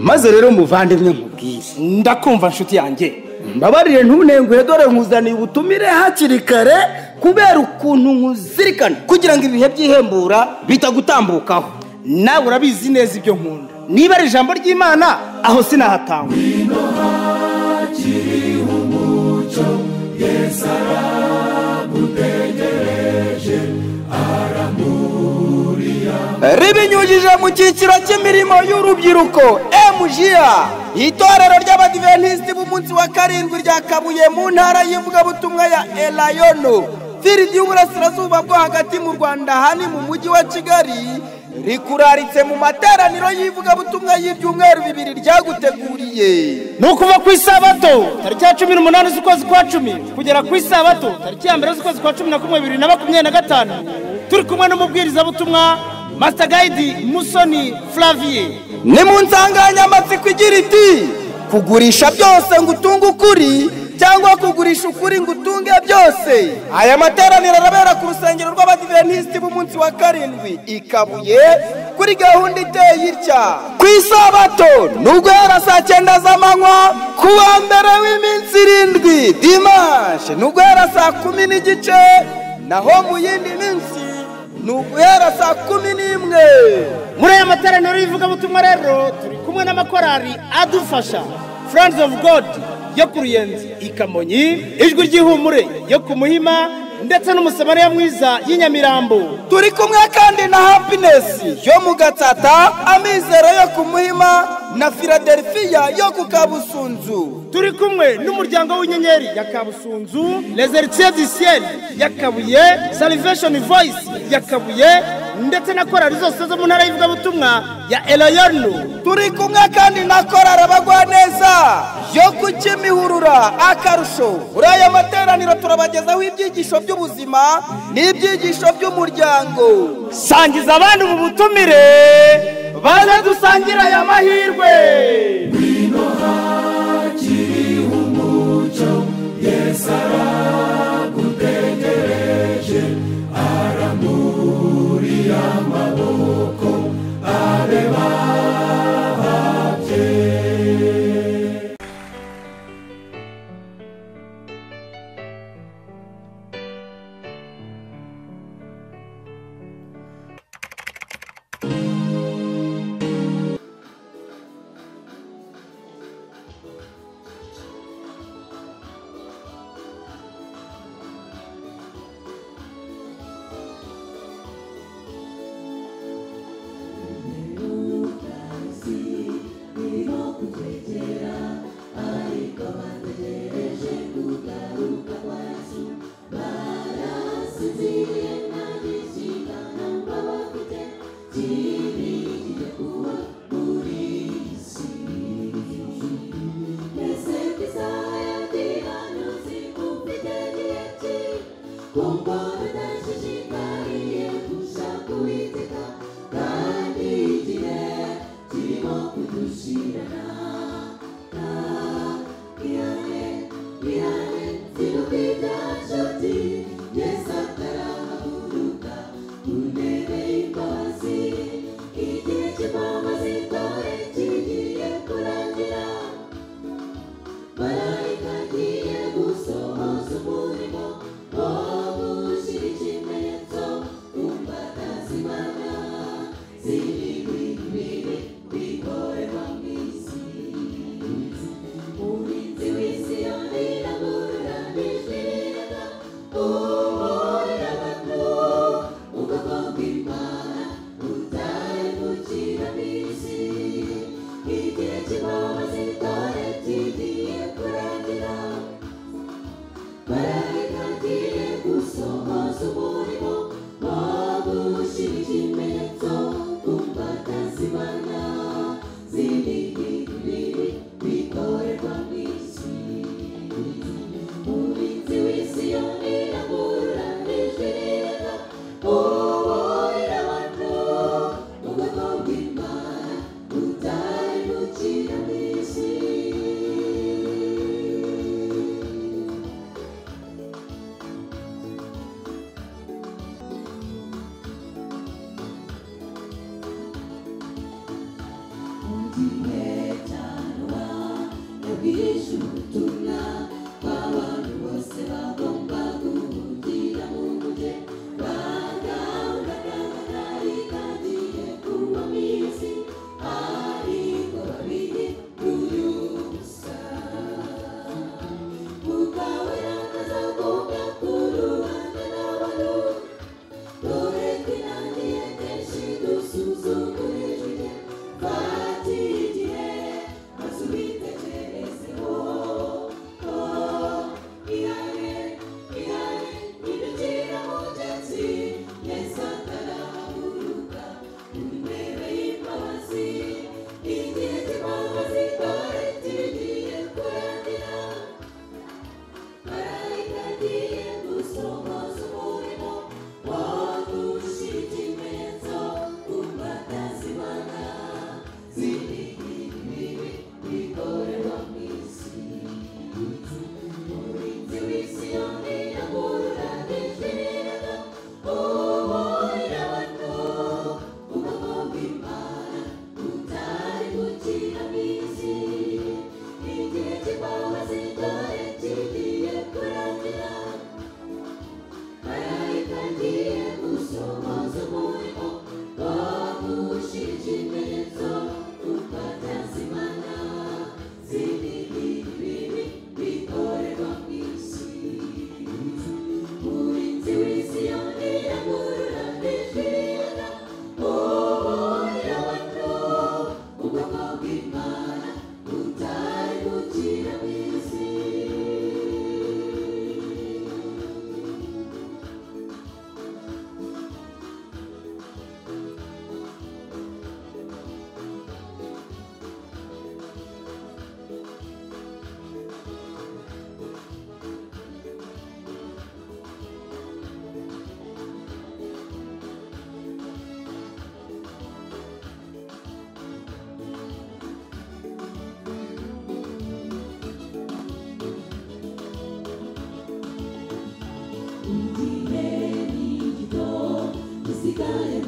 Maze rero muvandimwe nkubwire. Ndakumva nshuti yanjye. Mbabarire ntunenguhe, dore nkuzaniye ubutumire hakiri kare kubera ukuntu nkuzirikana kugira ngo ibihe by'ihembura bitagutambukaho. Nawe urabizi neza ibyo nkunda. Niba ari ijambo ry'Imana aho sinahatangwa. Ribinyujije mu cyiciro cy'imirimo y'urubyiruko MJA, itorero ry'Abadiventisiti b'umunsi wa karindwi rya Kabuye mu ntara y'ivugabutumwa ya Elayono, firidi y'uburasirazuba bwo hagati mu Rwanda, hani mu mujyi wa Kigali, rikuraritse mu materaniro y'ivugabutumwa y'ibyumweru bibiri ryaguteguriye. Ni ukuva ku isabato tariki ya 18 z'ukwezi kwa 10 kugera ku isabato tariki ya 1 z'ukwezi kwa 11 2025, turi kumwe n'umubwirizabutumwa Master Guide Musoni Flavier. Ni mu nsanganyamatsiko igira iti: kugurisha byose ngo utunge ukuri, cyangwa kugurisha ukuri ngo utunge byose. Aya materaniro arabera ku rusengero rw'Abadiventisiti b'umunsi wa karindwi i Kabuye kuri gahunda iteye itya: ku isabato ni uguhera saa 9 z'amanywa, ku wa mbere w'iminsi 7 dimanche ni uguhera saa 10:15, naho mu yindi minsi ni uguhera saa 11. Muri aya materaniro y'ivugabutumwa rero turi kumwe n'amakorali adufasha: Friends of God yo ku Ruyenzi i Kamonyi, Ijwi ry'Ihumure yo ku Muhima, ndetse n'Umusamariya Mwiza y'inyamirambo. Turi kumwe kandi na Happiness yo mu Gatsata, Amizero yo ku Muhima na Philadelphia yo ku Kabusunzu. Turi kumwe n'umuryango w'inyenyeri ya Kabusunzu, Les Héritiers du Ciel ya Kabuye, Salvation Voice ya Kabuye, ndetse na korali zose zo mu ntara y'ivugabutumwa ya Elayono. Turi kumwe kandi na korali Abagwaneza yo ku Kimihurura. Akarusho, muri aya materaniro turabagezaho ibyigisho by'ubuzima n'ibyigisho by'umuryango. Sangiza abandi mu butumire baze dusangire aya mahirwe.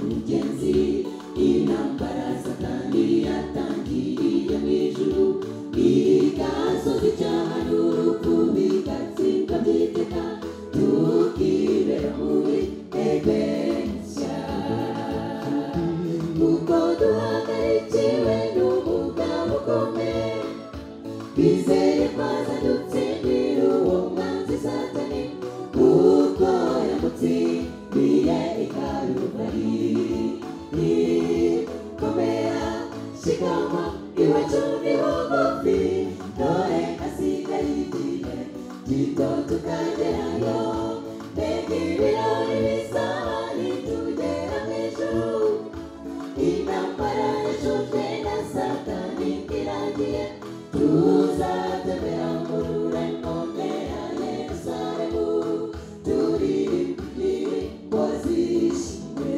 Mugenzi, intambara Satani yatangiriye mu ijuru, igasoza icyaha n'urupfu bigatsindwa by'iteka, tukibera muri Edeni nshya. Kuko duhagarikiwe n'umugabo ukomeye, twizeye ko azadutsindira uwo mwanzi Satani, kuko yamutsindiye i Kaluvari. Komera, shikama, iwacu ni bugufi, dore hasigaye igihe gito tukagerayo. Mbega ibirori bizaba nitugera mu ijuru, intambara yashojwe na Satani irangiye, tuzatembera mu rurembo rwera Yerusalemu, turirimbe zishimwe.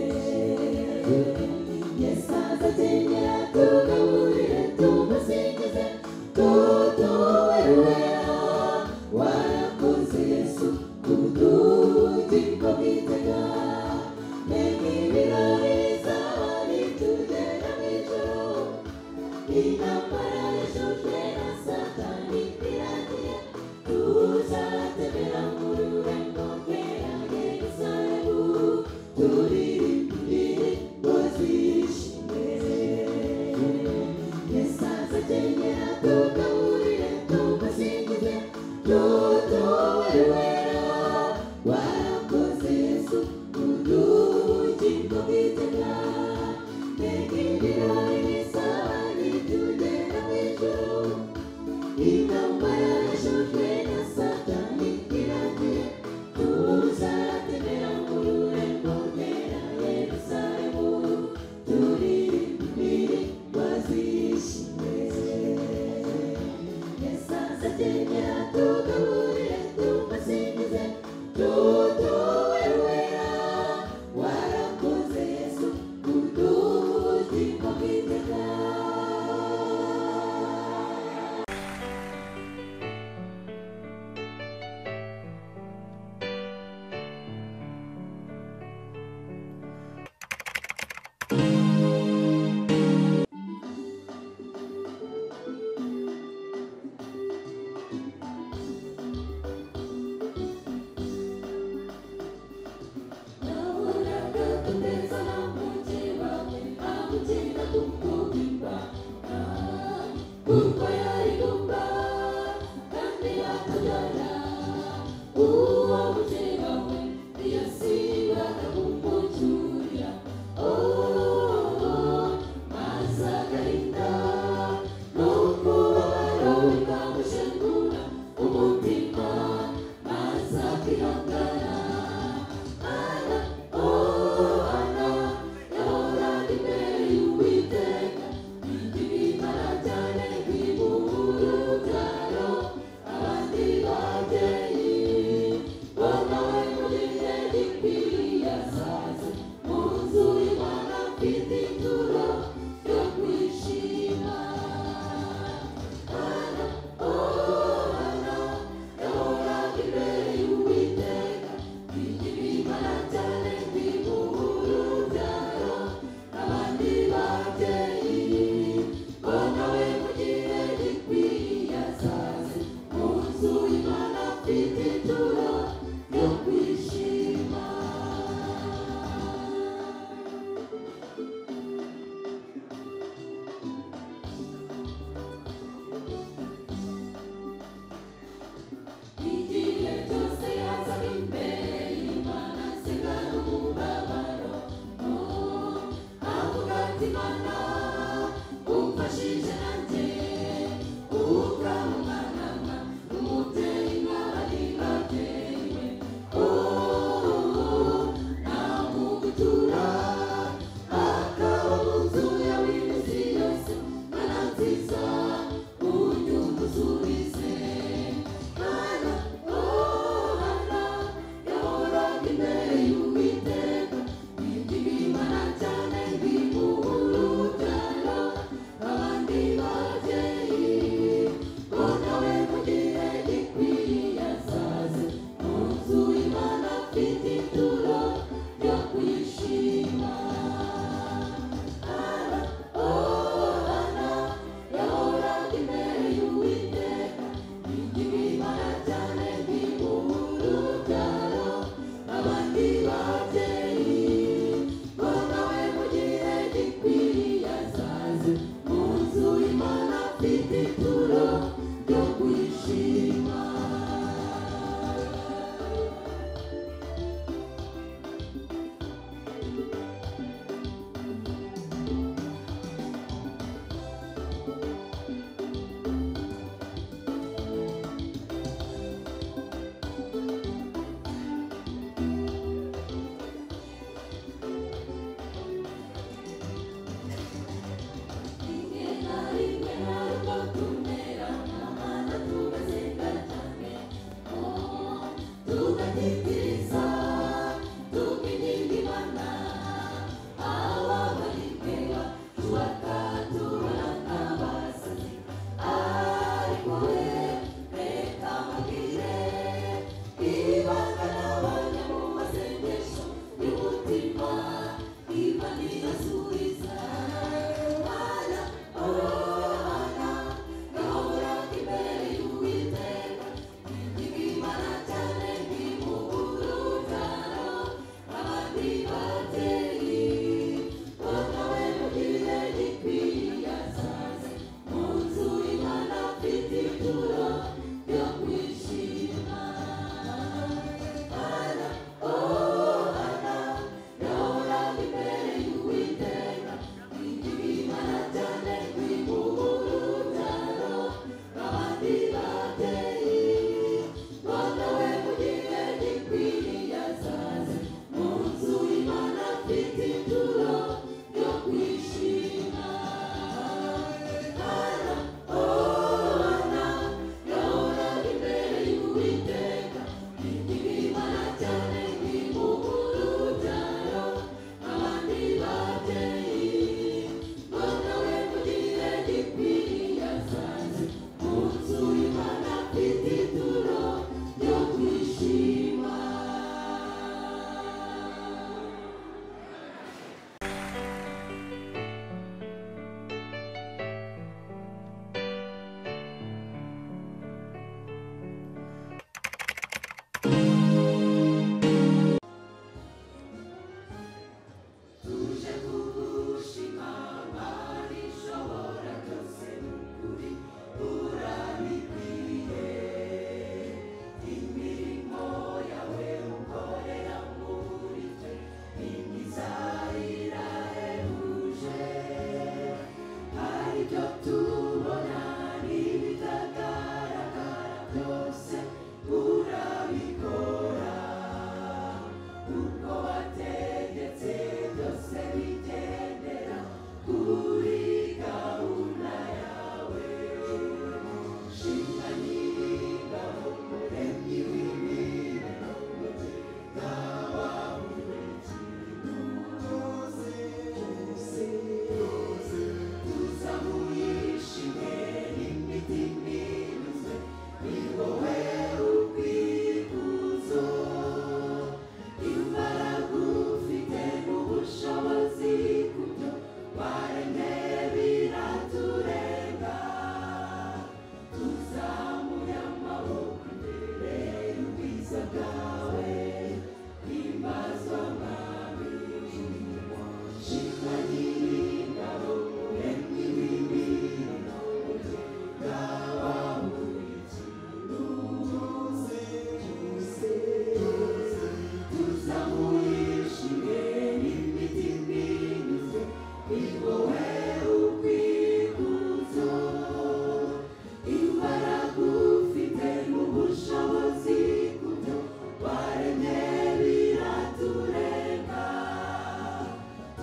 Yesu azakenyera tugaburire tumusingize, tutuwe ruwera, warakoze Yesu kuduha ubugingo bw'iteka. Mbega ibirori bizaba nitugera mu ijuru, intambara yashojwe na Satani irangiye, tuzatembera mu rurembo rwera Yerusalemu, turirimbe zishimwe. Yesu azakenyera tugaburire tumusingize, tutuwe ruwera, warakoze Yesu kuduha ubugingo bw'iteka. Mbega ibirori bizaba nitugera mu ijuru, intambara yashojwe na Satani irangiye, tuzatembera mu rurembo rwera Yerusalemu, turirimbe zishimwe. Yesu azakenyera tugaburire tumusingize, tutuwe ruwera, warakoze Yesu kuduha ubugingo bw'iteka. Kuko yarigumba kandi yatugana, uwo mutima we ntiyasibaga kumucyurira, oh, maze agahinda n'umubabaro bikamushengura umutima, maze akihangana. Ana, oh, Ana, yahoraga imbere y'Uwiteka.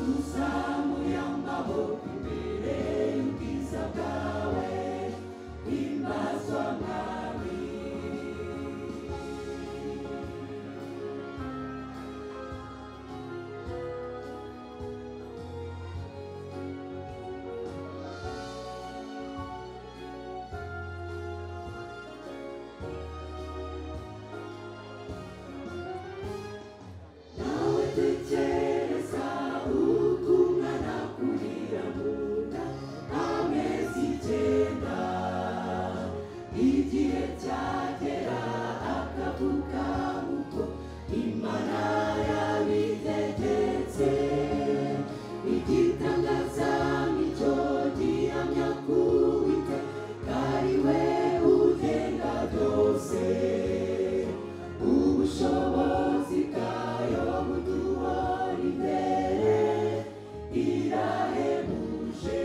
Tuzamuye amaboko imbere y'ubwiza bwawe, himbazwa Mwami. Nawe tekereza uko umwana akurira mu nda amezi 9, igihe cyagera akavuka nk'uko Imana yabitegetse. Igitangaza nicyo gihamya ko Uwiteka ari we ugenga byose. Ubushobozi bwayo buduhora imbere, irahebuje.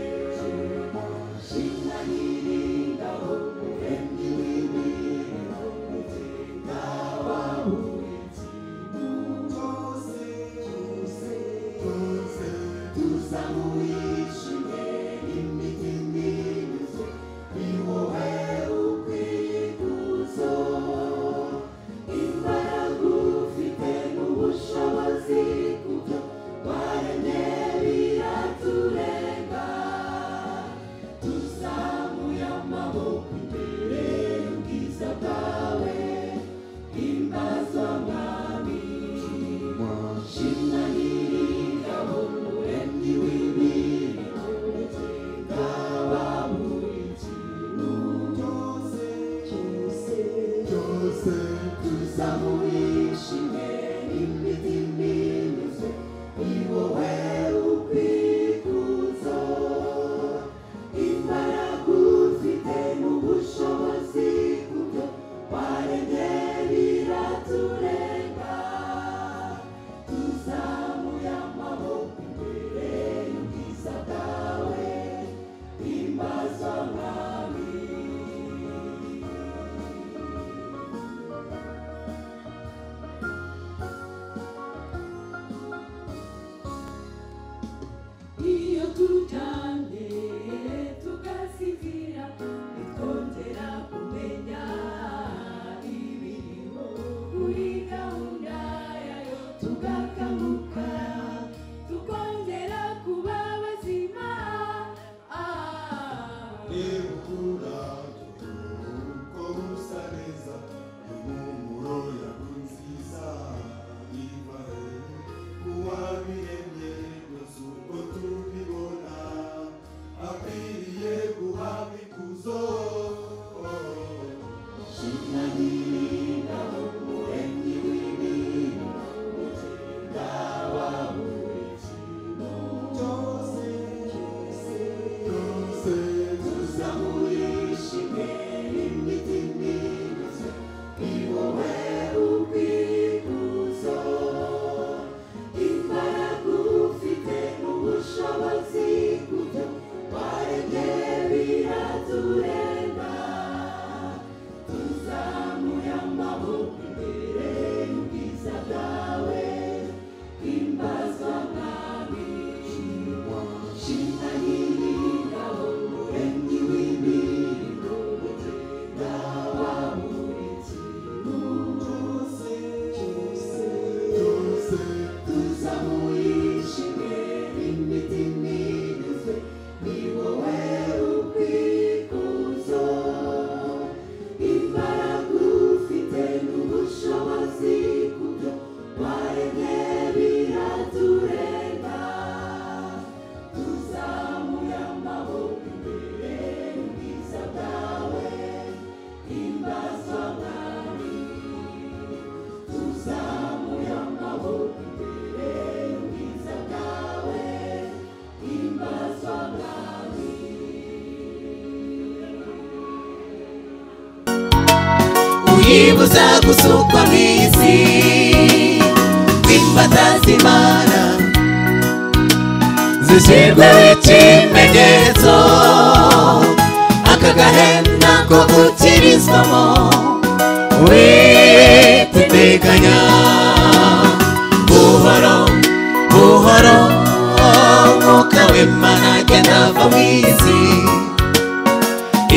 Shimwa Nyiringabo, Muremyi w'imirimo, Mugenga wa buri kintu cyose. Tuzamuye ishimwe n'imitima inyuze, ni wowe ukwiye ikuzo. Imbaraga ufite n'ubushobozi kubyo waremye biraturenga. Tuzamuye amaboko imbere y'ubwiza bwawe, himbazwa Mwami. Shimwa Nyiringabo, Muremyi w'imirimo, Mugenga wa buri kintu cyose. Tuzamuye ishimwe n'imitima inyuze, ni wowe ukwiye ikuzo. Imbaraga ufite n'ubushobozi kubyo waremye biraturenga. Tuzamuye amaboko imbere y'ubwiza bwawe, himbazwa Mwami. Iyo turyamye tugasinzira, bitwongera kumenya ibiriho kuri gahunda yayo, tugakanguka tukongera kuba bazima. Reba uburabyo uko busa neza, impumuro yabwo nziza iva he? Uwabiremye byose uko tubibona, akwiriye guhabwa ikuzo. Shimwa Nyiringabo, Muremyi w'imirimo, Mugenga wa buri kintu cyose. Tuzamuye ishimwe n'imitima inyuze, ni wowe ukwiye ikuzo. Imbaraga ufite n'ubushobozi kubyo waremye biraturenga. Tuzamuye amaboko imbere y'ubwiza bwawe, himbazwa Mwami. Shimwa Nyiringabo, Muremyi w'imirimo, Mugenga wa buri kintu cyose. Tuzamuye ishimwe n'imitima inyuze, ni wowe ukwiye ikuzo. Imbaraga ufite n'ubushobozi kubyo waremye biraturenga. Tuzamuye amaboko imbere y'ubwiza bwawe, himbazwa Mwami. Tuzamuye amaboko imbere y'ubwiza bwawe, himbazwa Mwami. Uyibuza gusukwa mu isi kw'imbata z'Imana, zishyirweho ikimenyetso, aka gahenda ko gukirizwamo witeganya buhoro buhoro. w'Imana agenda ava mu isi.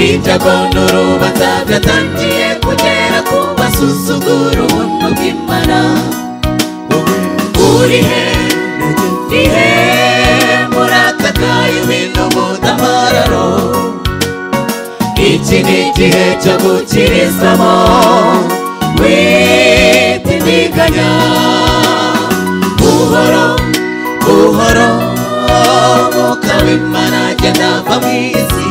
Ibyago n'urubanza byatangiye kugera ku basuzugura ubuntu bw'Imana. Uri he? Ni he muri aka kayubi n'umudamararo? Iki ni igihe cyo gukirizwamo, witindiganya. Buhoro buhoro Umwuka w'Imana agenda ava mu isi.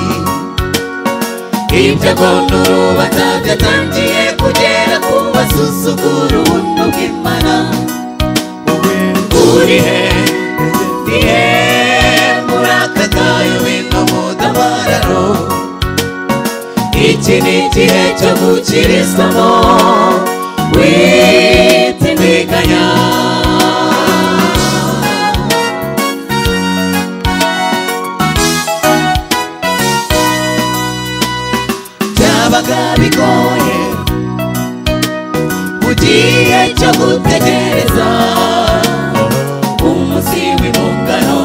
Ibyago n'urubanza byatangiye kugera ku basuzugura ubuntu bw'Imana. Uri he? Ni he muri aka kayubi n'umudamararo? Iki ni igihe cyo gukirizwamo, witindiganya. Byabaga bigoye mu gihe cyo gutegereza umunsi w'impongano,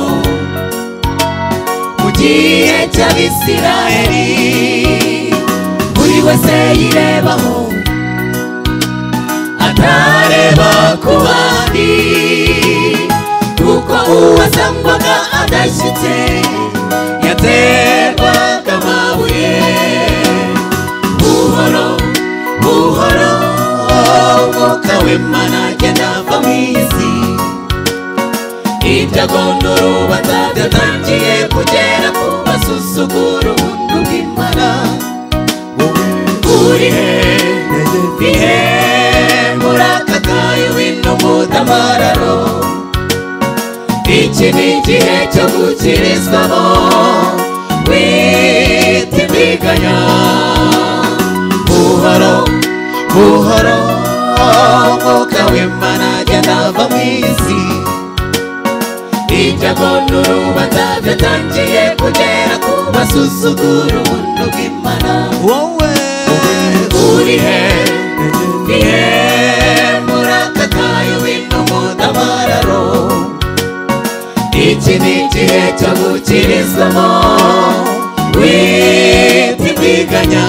mu gihe cy'Abisiraheli buri wese yirebaho atareba ku bandi, kuko uwasangwaga adashyitse yaterwaga amabuye. Buhoro buhoro Umwuka w'Imana agenda ava mu isi. Ibyago n'urubanza byatangiye kugera ku basuzugura ubuntu bw'Imana. Uri he? Ni he muri aka kayubi n'umudamararo? Iki ni igihe cyo gukirizwamo, witindiganya. Buhoro buhoro Umwuka w'Imana agenda ava mu isi. Ibyago n'urubanza byatangiye kugera ku basuzugura ubuntu bw'Imana. Wowe uri he? Ni he muri aka kayubi n'umudamararo? Iki ni igihe cyo gukirizwamo, witindiganya.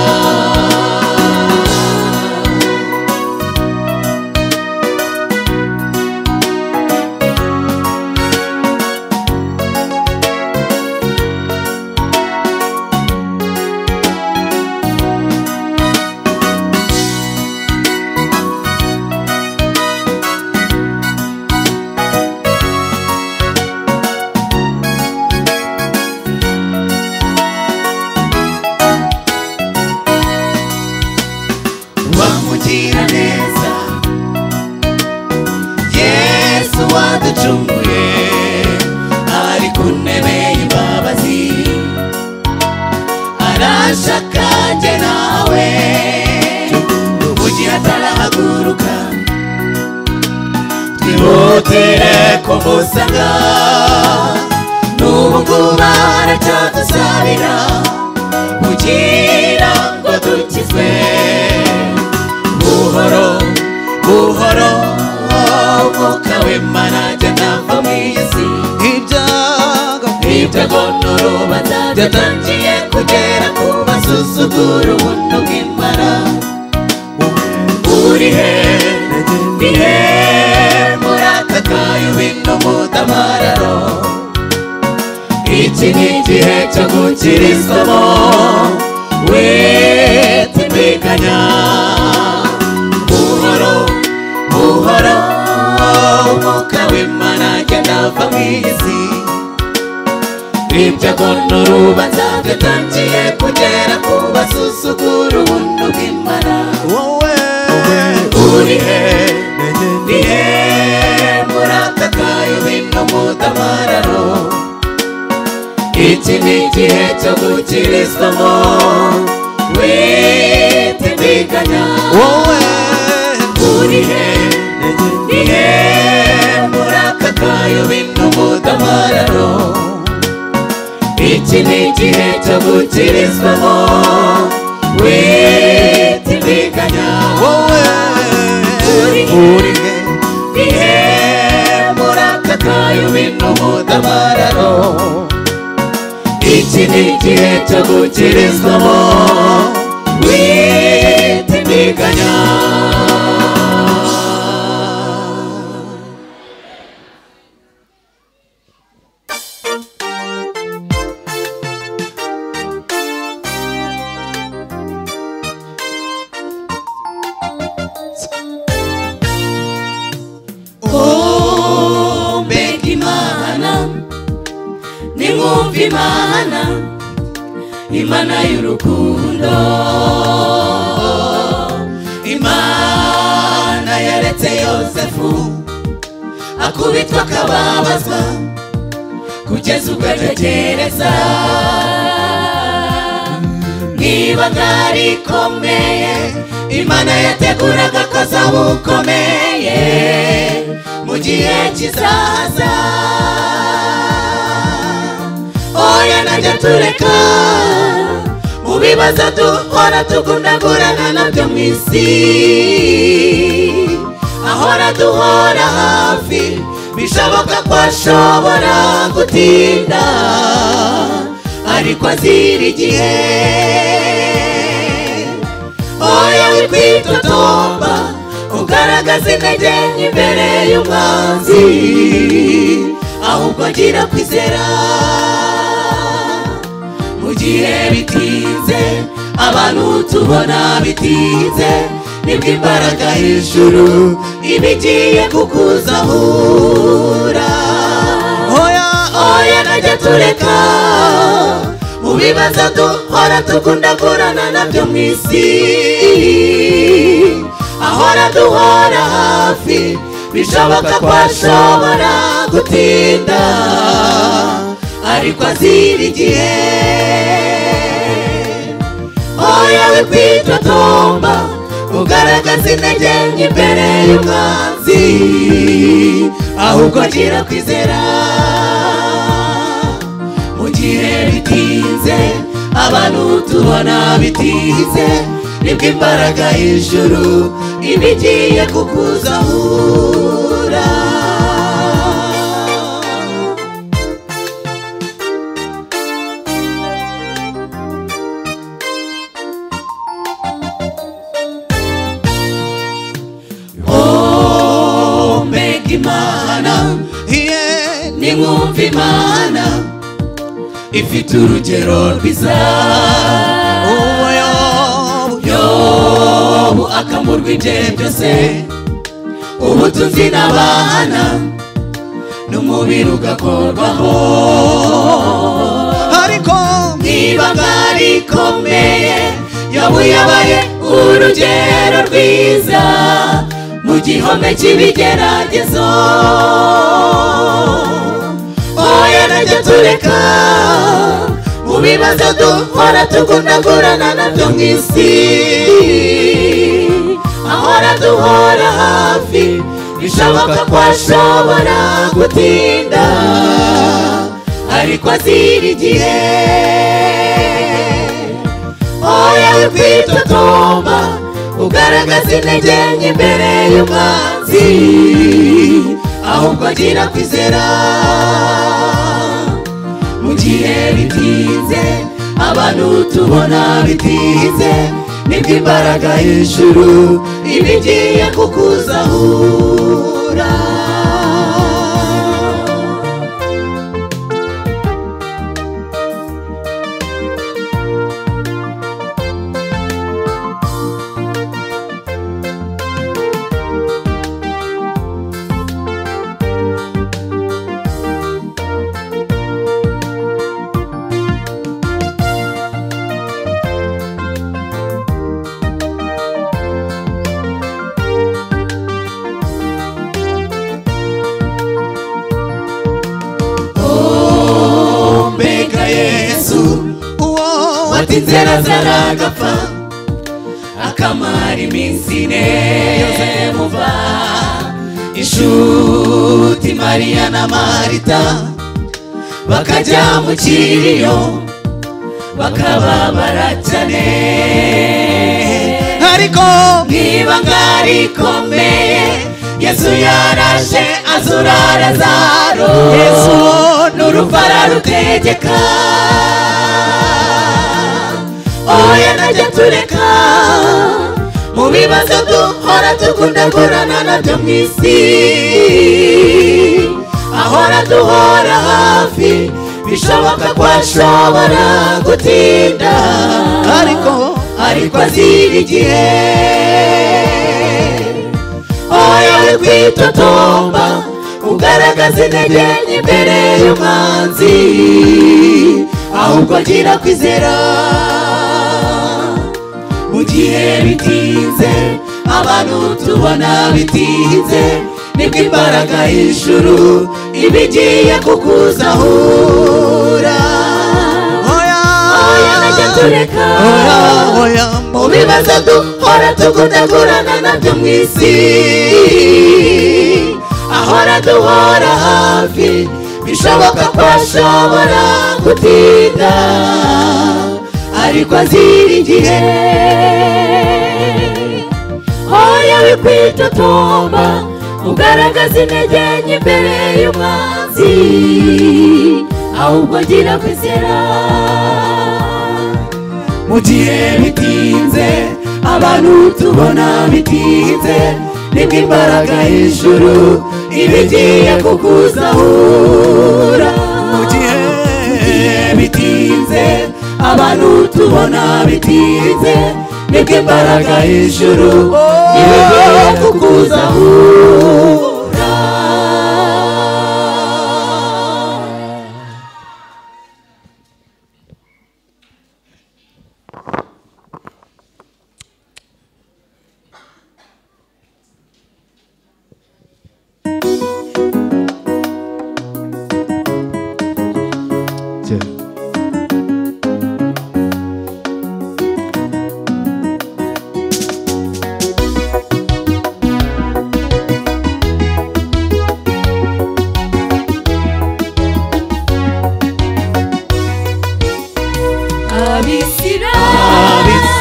Wamugira neza Yesu waducunguye, ari ku ntebe y'imbabazi arashaka njye nawe. Mu gihe atarahaguruka twihutire kumusanga, n'ubu ngubu aracyadusabira kugira ngo dukizwe. Buhoro buhoro Umwuka w'Imana agenda ava mu isi. Ibyago n'urubanza byatangiye kugera ku basuzugura ubuntu bw'Imana. Uri he? Ni he muri aka kayubi n'umudamararo? Iki ni igihe cyo gukirizwamo, witindiganya. Buhoro buhoro Umwuka w'Imana agenda ava mu isi. Ibyago n'urubanza byatangiye kugera ku basuzugura ubuntu bw'Imana. Wowe uri he? Ni he muri aka kayubi n'umudamararo? Iki ni igihe cyo gukirizwamo, witindiganya. Wowe uri he? Ni he muri aka kayubi n'umudamararo? Iki ni igihe cyo gukirizwamo, witindiganya. Wowe uri uri he? Ni he muri aka kayubi n'umudamararo? Iki ni igihe cyo gukirizwamo, witindiganya. Imana, Imana y'urukundo, Imana yaretse Yosefu akubitwa akababazwa kugeza ubwo atekereza. Mw'ibanga rikomeye Imana yateguraga ko azaba ukomeye mu gihe kizaza. Oya najya tureka mu bibazo duhora tugundagurana nabyo mu isi, ahora duhora hafi, bishoboka ko ashobora gutinda ariko azira igihe. Oya wikwitotomba ugaragaza intege nke imbere y'umwanzi, ahubwo gira kwizera. Mu gihe bitinze abantu tubona bitinze, nibwo imbaraga y'ijuru iba igiye kukuzahura. Oya oya najya tureka mu bibazo duhora tugundagurana nabyo mu isi, ahora duhora hafi, bishoboka ko ashobora gutinda ariko azira igihe. Oya wikwitotomba ugaragaza intege nke imbere y'umwanzi, ahubwo gira kwizera. Mu gihe bitinze abantu tubona bitinze, nibwo imbaraga y'ijuru iba igiye kukuzahura. Imana, nimwumva Imana ifite urugero rwiza. Yobu akamurwa ibye byose, ubutunzi n'abana n'umubiri ugakorwaho, ariko mw'ibanga rikomeye Yobu yabaye urugero rwiza mu gihome cy'ibigeragezo. Oya najya tureka mu bibazo duhora tugundagurana nabyo mu isi, ahora duhora hafi, bishoboka ko ashobora gutinda ariko azira igihe. Oya wikwitotomba ugaragaza intege nke imbere y'umwanzi, ahubwo gira kwizera. Mu gihe bitinze abantu tubona bitinze, nibwo imbaraga y'ijuru iba igiye kukuzahura. Watinze Lazaro agapfa akamara iminsi ine muva, inshuti Mariya na Marita bakajya mu kiriyo bakababara cyane, ariko mw'ibanga rikomeye Yesu yaraje azura Lazaro. Yesu n'urupfu ararutegeka. Oya najya tureka mu bibazo duhora dukunda guhorana nabyo mu isi. Ahora duhora hafi, bishoboka ko ashobora gutinda, ariko azira igihe. Oya wikwitotomba ugaragaza intege nke imbere y'umwanzi, ahubwo gira kwizera. Mu gihe bitinze, abantu tubona bitinze, nibwo imbaraga y'ijuru iba igiye kukuzahura. Oya najya tureka mu bibazo duhora dukunda guhorana nabyo mu isi. Ahora duhora hafi, bishoboka ko ashobora gutinda, ariko azira igihe. Oya wikwitotomba ugaragaza intege nke imbere y'umwanzi, ahubwo gira kwizera. Mu gihe bitinze, abantu tubona bitinze, nibwo imbaraga y'ijuru iba igiye kukuzahura. Mu gihe bitinze, abantu tubona bitinze, nibwo imbaraga y'ijuru iba igiye kukuzahura.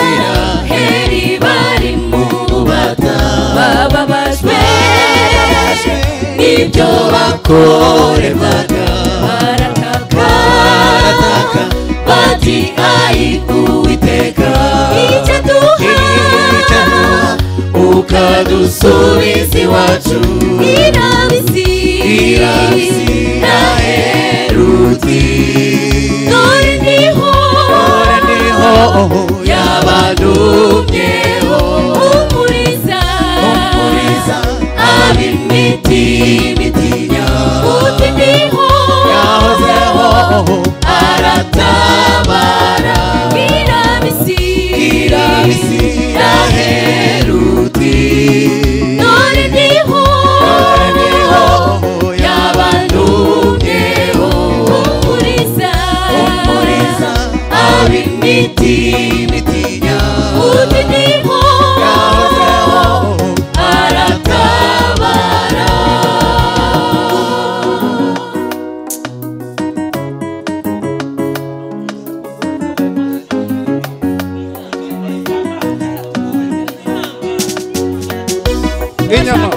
Abisiraheli bari mu bubata, bababajwe n'ibyo bakorerwaga, barataka bati ayi Uwiteka, icyaduha ukadusubiza iwacu. Irabisiraheruti, dore ndiho yabantumyeho, umuriza ab'imitima itinya, uti ndiho yahozeho aratabara. Irabisiraheruti, dore ndiho yabantumyeho, umuriza ab'imitima itinya, uti ndiho yahozeho aratabara. Inyama.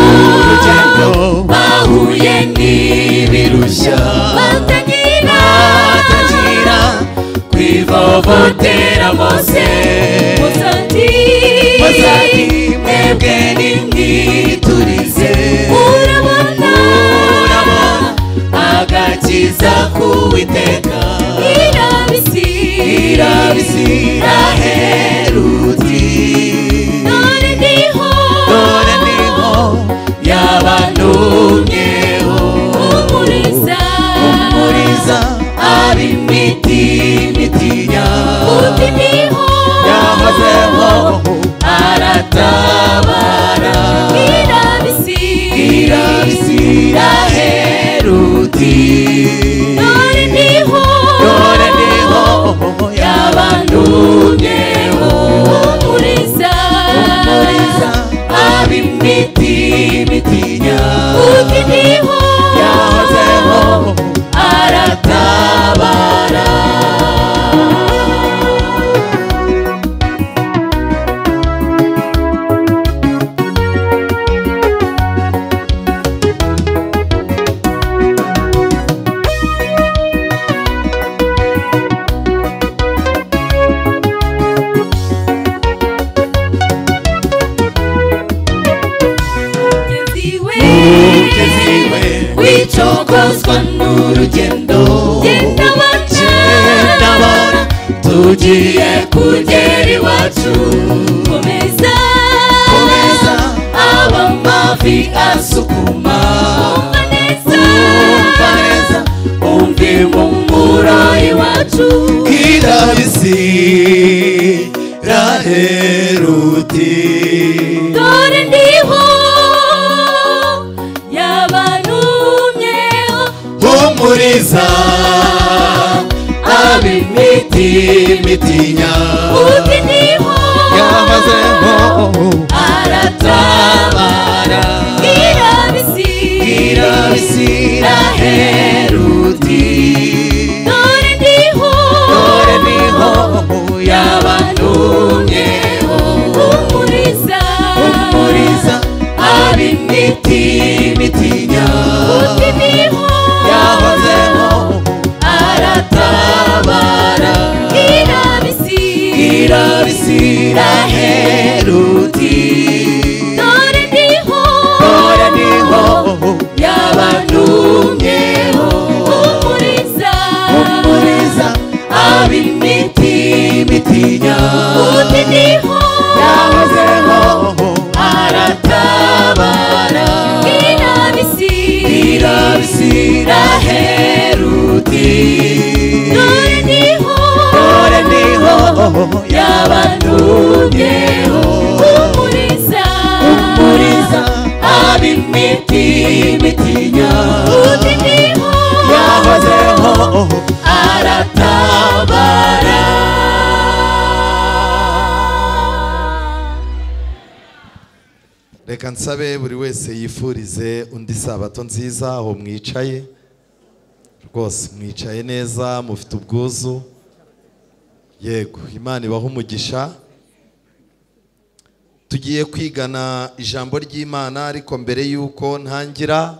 Urugendo bahuye n'ibirushya, batangira kwivovotera Mose. Mose ati mwebwe nimwiturize, urabona agakiza k'Uwiteka. Irabisiraheruti, dore ndiho yabantumyeho, umuriza ab'imitima itinya, uti ndiho yahozeho aratabara. Irabisiraheruti, dore ndiho yabantumyeho, umuriza ab'imitima itinya, uti ndiho yahozeho aratabara. Ducogozwa n'urugendo. Ndabona tugiye kugera iwacu. Komeza, komeza, abamavi asukuma. Umva neza, umva neza, umva impumuro iwacu. Kirabisi raheruti dore ndiho yabantumyeho. Humuriza ab'imitima uti ndiho yahozeho aratabara. Kirabisi, kirabisi raheruti dore ndiho, dore ndiho yabantumyeho. Humuriza, humuriza ab'imitima uti ndiho yahozeho aratabara. Kirabisi, kirabisi raheruti dore ndiho, dore ndiho yabantumyeho. Humuriza, humuriza ab'imitima uti ndiho yahozeho aratabara. Kirabisi, kirabisi raheruti dore ndiho, dore ndiho yabantumyeho. Humuriza, humuriza ab'imitima uti ndiho yahozeho aratabara. Reka nsabe buri wese yifurize undi sabato nziza aho mwicaye. Rwose mwicaye neza, mufite ubwuzu. Yego, Imana ibahe umugisha. Tugiye kwigana ijambo ry'Imana, ariko mbere yuko ntangira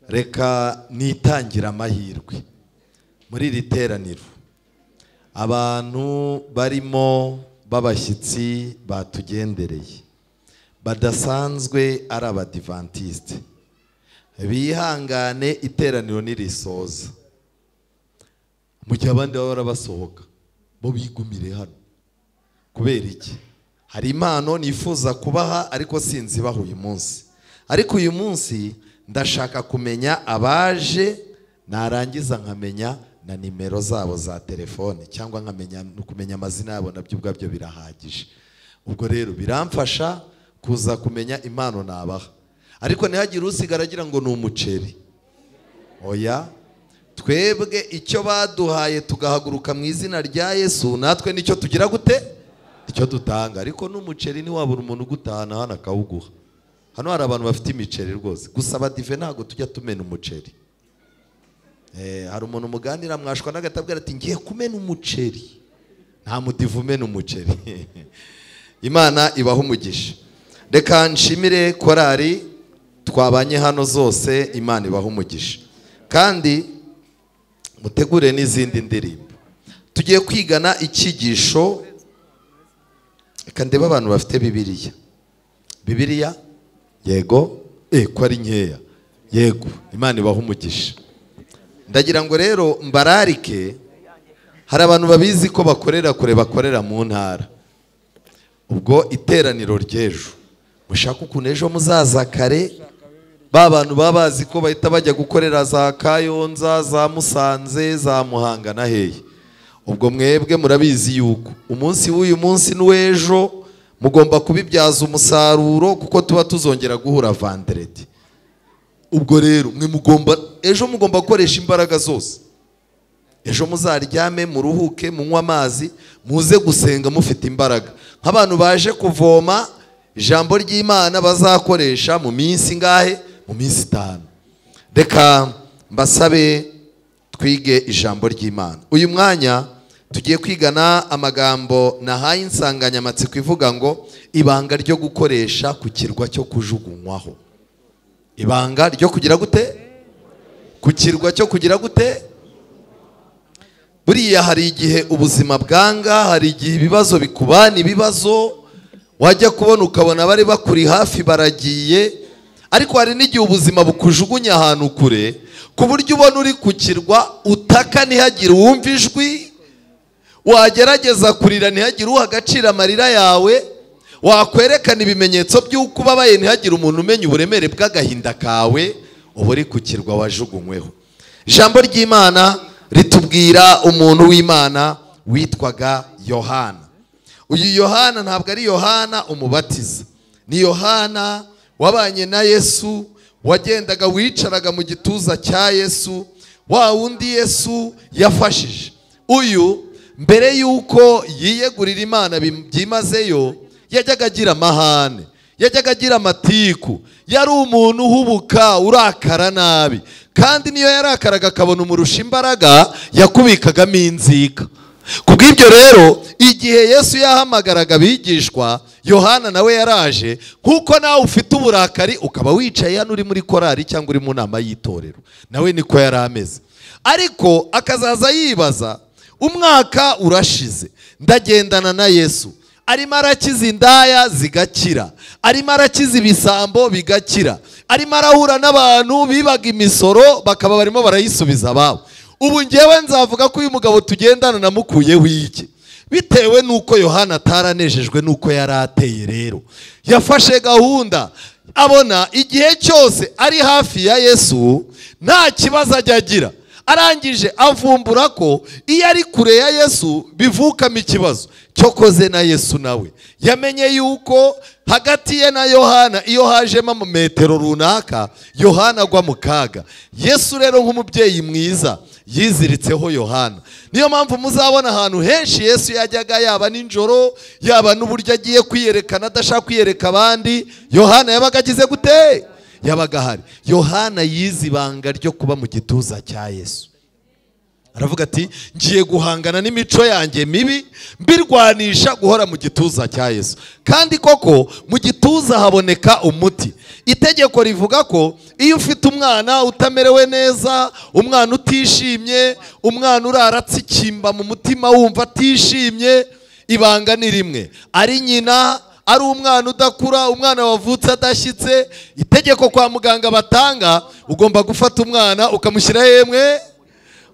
reka nitangira amahirwe muri iri teraniro. Abantu barimo b'abashyitsi batugendereye badasanzwe ari abadivantiste, bihangane iteraniro nirisoza. Mu gihe abandi baba basohoka bo bigumire hano. Kubera iki? Hari impano nifuza kubaha ariko sinzibaha uyu munsi. Ariko uyu munsi ndashaka kumenya abaje, narangiza nkamenya na nimero zabo za telefone, cyangwa nkamenya kumenya amazina yabo, nabyo ubwabyo birahagije. Ubwo rero biramfasha kuza kumenya impano nabaha. Ariko ntihagire usigara agira ngo ni umuceri. Oya, twebwe icyo baduhaye tugahaguruka mu izina rya Yesu, natwe nicyo tugira gute? Icyo dutanga. Ariko n'umuceri ntiwabura umuntu ugutahana hano akawuguha. Hano hari abantu bafite imiceri rwose. Gusa abadive ntabwo tujya tumena umuceri. Hari umuntu muganira mwashwa n'agatabwira ati ngiye kumena umuceri. Nta mudive umena umuceri. Imana ibaha umugisha. Reka nshimire korari twabanye hano zose, Imana ibaha umugisha. Kandi mutegure n'izindi ndirimbo. Tugiye kwigana icyigisho. Reka ndebe abantu bafite Bibiliya. Bibiliya? Yego. Ko ari nkeya. Yego, Imana ibaha umugisha. Ndagira ngo rero mbararike, hari abantu babizi ko bakorera kure, bakorera mu ntara. Ubwo iteraniro ry'ejo mushaka ukuntu ejo muzaza kare, ba bantu baba bazi ko bahita bajya gukorera za Kayonza, za Musanze, za Muhanga na hehe. Ubwo mwebwe murabizi yuko umunsi w'uyu munsi n'uw'ejo mugomba kubibyaza umusaruro, kuko tuba tuzongera guhura vendredi. Ubwo rero mwe mugomba ejo mugomba gukoresha imbaraga zose. Ejo muzaryame, muruhuke, munywe amazi, muze gusenga mufite imbaraga. Nk'abantu baje kuvoma ijambo ry'Imana bazakoresha mu minsi ngahe? Mu minsi 5. Reka mbasabe twige ijambo ry'Imana. Uyu mwanya tugiye kwigana amagambo nahaye insanganyamatsiko ivuga ngo ibanga ryo gukoresha ku kirwa cyo kujugunywaho. Ibanga ryo kugira gute? Ku kirwa cyo kugira gute? Buriya hari igihe ubuzima bwanga, hari igihe ibibazo bikubana ibibazo, wajya kubona ukabona bari bakuri hafi baragiye. Ariko hari n'igihe ubuzima bukujugunya ahantu kure, ku buryo ubona uri ku kirwa utaka ntihagire uwumva ijwi, wagerageza kurira ntihagire uha agaciro amarira yawe, wakwerekana ibimenyetso by'uko ubabaye ntihagire umuntu umenya uburemere bw'agahinda kawe, uba uri ku kirwa wajugunyweho. Ijambo ry'Imana ritubwira umuntu w'Imana witwaga Yohana. Uyu Yohana ntabwo ari Yohana umubatiza, ni Yohana wabanye na Yesu, wagendaga wicaraga mu gituza cya Yesu, wa wundi Yesu yafashije. Uyu mbere yuko yiyegurira Imana byimazeyo, yajyaga agira amahane, yajyaga agira amatiku, yari umuntu uhubuka, urakara nabi, kandi niyo yarakaraga akabona umurusha imbaraga yakubikagamo inzika. Kubw'ibyo rero igihe Yesu yahamagaraga abigishwa, Yohana nawe yaraje. Nkuko nawe ufite uburakari ukaba wicaye hano uri muri korari cyangwa uri mu nama y'itorero, nawe niko yari ameze. Ariko akazaza yibaza, umwaka urashize ndagendana na Yesu, arimo arakiza indaya zigakira, arimo arakiza ibisambo bigakira, arimo arahura n'abantu bibaga imisoro bakaba barimo barayisubiza ababo. Ubu ngewe nzavuga ko uyu mugabo tugendana namukuyeho iki? Bitewe nuko Yohana ataranejejwe nuko yari ateye, rero yafashe gahunda, abona igihe cyose ari hafi ya Yesu nta kibazo ajya agira. Arangije avumbura ko iyo ari kure ya Yesu bivukamo ikibazo. Cyokoze na Yesu nawe yamenye yuko hagati ye na Yohana iyo hajemo metero runaka, Yohana agwa mu kaga. Yesu rero nk'umubyeyi mwiza yiziritseho Yohana. Niyo mpamvu muzabona ahantu henshi Yesu yajyaga, yaba nijoro, yaba n'uburyo agiye kwiyerekana adashaka kwiyereka abandi, Yohana yabaga agize gute? Yabaga ahari. Yohana yize ibanga ryo kuba mu gituza cya Yesu. Aravuga ati ngiye guhangana n'imico yanjye mibi, mbirwanisha guhora mu gituza cya Yesu. Kandi koko mu gituza haboneka umuti. Itegeko rivuga ko iyo ufite umwana utamerewe neza, umwana utishimye, umwana uraratsikimba mu mutima wumva atishimye, ibanga ni rimwe, ari nyina, ari umwana udakura, umwana wavutse adashyitse, itegeko kwa muganga batanga, ugomba gufata umwana ukamushyira hemwe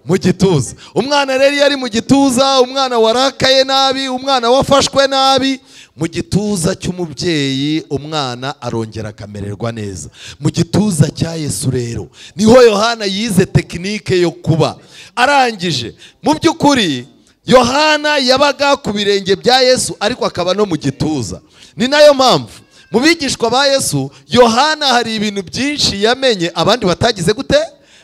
mu gituza. Umwana rero yari mu gituza, umwana warakaye nabi, umwana wafashwe nabi, mu gituza cy'umubyeyi umwana arongera akamererwa neza. Mu gituza cya Yesu rero niho Yohana yize tekinike yo kuba. Arangije mu by'ukuri Yohana yabaga ku birenge bya Yesu, ariko akaba no mu gituza. Ni nayo mpamvu mu bigishwa ba Yesu Yohana hari ibintu byinshi yamenye abandi batagize gute?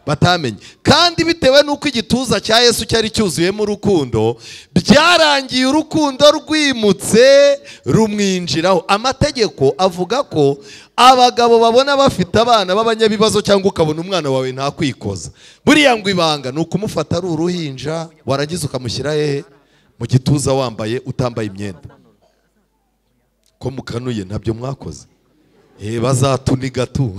Batamenye. Kandi bitewe nuko igituza cya Yesu cyari cyuzuyemo urukundo, byarangiye urukundo rwimutse rumwinjiraho. Amategeko avuga ko abagabo babona bafite abana b'abanyabibazo, cyangwa ukabona umwana wawe ntakwikoza, buriya ngo ibanga ni ukumufata ari uruhinja, warangiza ukamushyira hehe? Mu gituza, wambaye utambaye imyenda. Ko mukanuye ntabyo mwakoze, bazatuniga tu.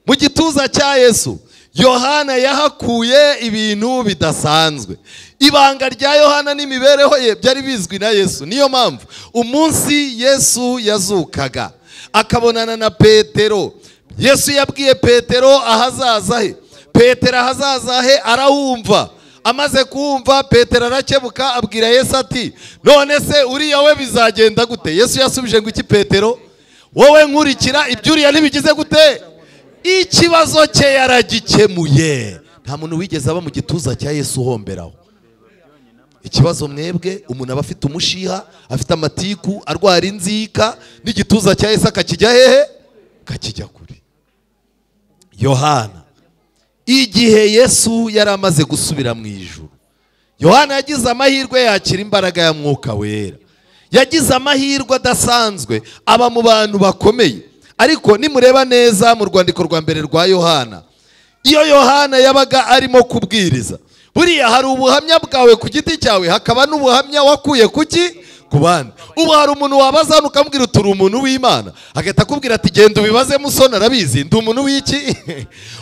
Mu gituza cya Yesu Yohana yahakuye ibintu bidasanzwe. Ibanga rya Yohana n'imibereho ye byari bizwi na Yesu. Niyo mpamvu umunsi Yesu yazukaga akabonana na Petero, Yesu yabwiye Petero ahazaza he. Petero ahazaza he arahumva. Amaze kumva Petero arakebuka abwira Yesu ati none se uriya we bizagenda gute? Yesu yasubije ngo iki Petero? Wowe nkurikira, ibyo uriya ntibigize gute? Ikibazo cye yaragikemuye. Nta muntu wigeze aba mu gituza cya Yesu uhomberaho. Ikibazo mwebwe, umuntu aba afite umushiha, afite amatiku, arwara inzika, n'igituza cya Yesu akakijya hehe? Kakijya kure. Yohana igihe Yesu yari amaze gusubira mu ijuru, Yohana yagize amahirwe yakira imbaraga ya Mwuka Wera. Yagize amahirwe adasanzwe, aba mu bantu bakomeye. Ariko nimureba neza mu rwandiko rwa mbere rwa Yohana, iyo Yohana yabaga arimo kubwiriza, buriya hari ubuhamya bwawe ku giti cyawe, hakaba n'ubuhamya wakuye kuki? Ku bandi. Ubu hari umuntu wabaza hano ukamubwira uti uri umuntu w'Imana, agahita akubwira ati genda ubibaze musoni arabizi, ndi umuntu w'iki?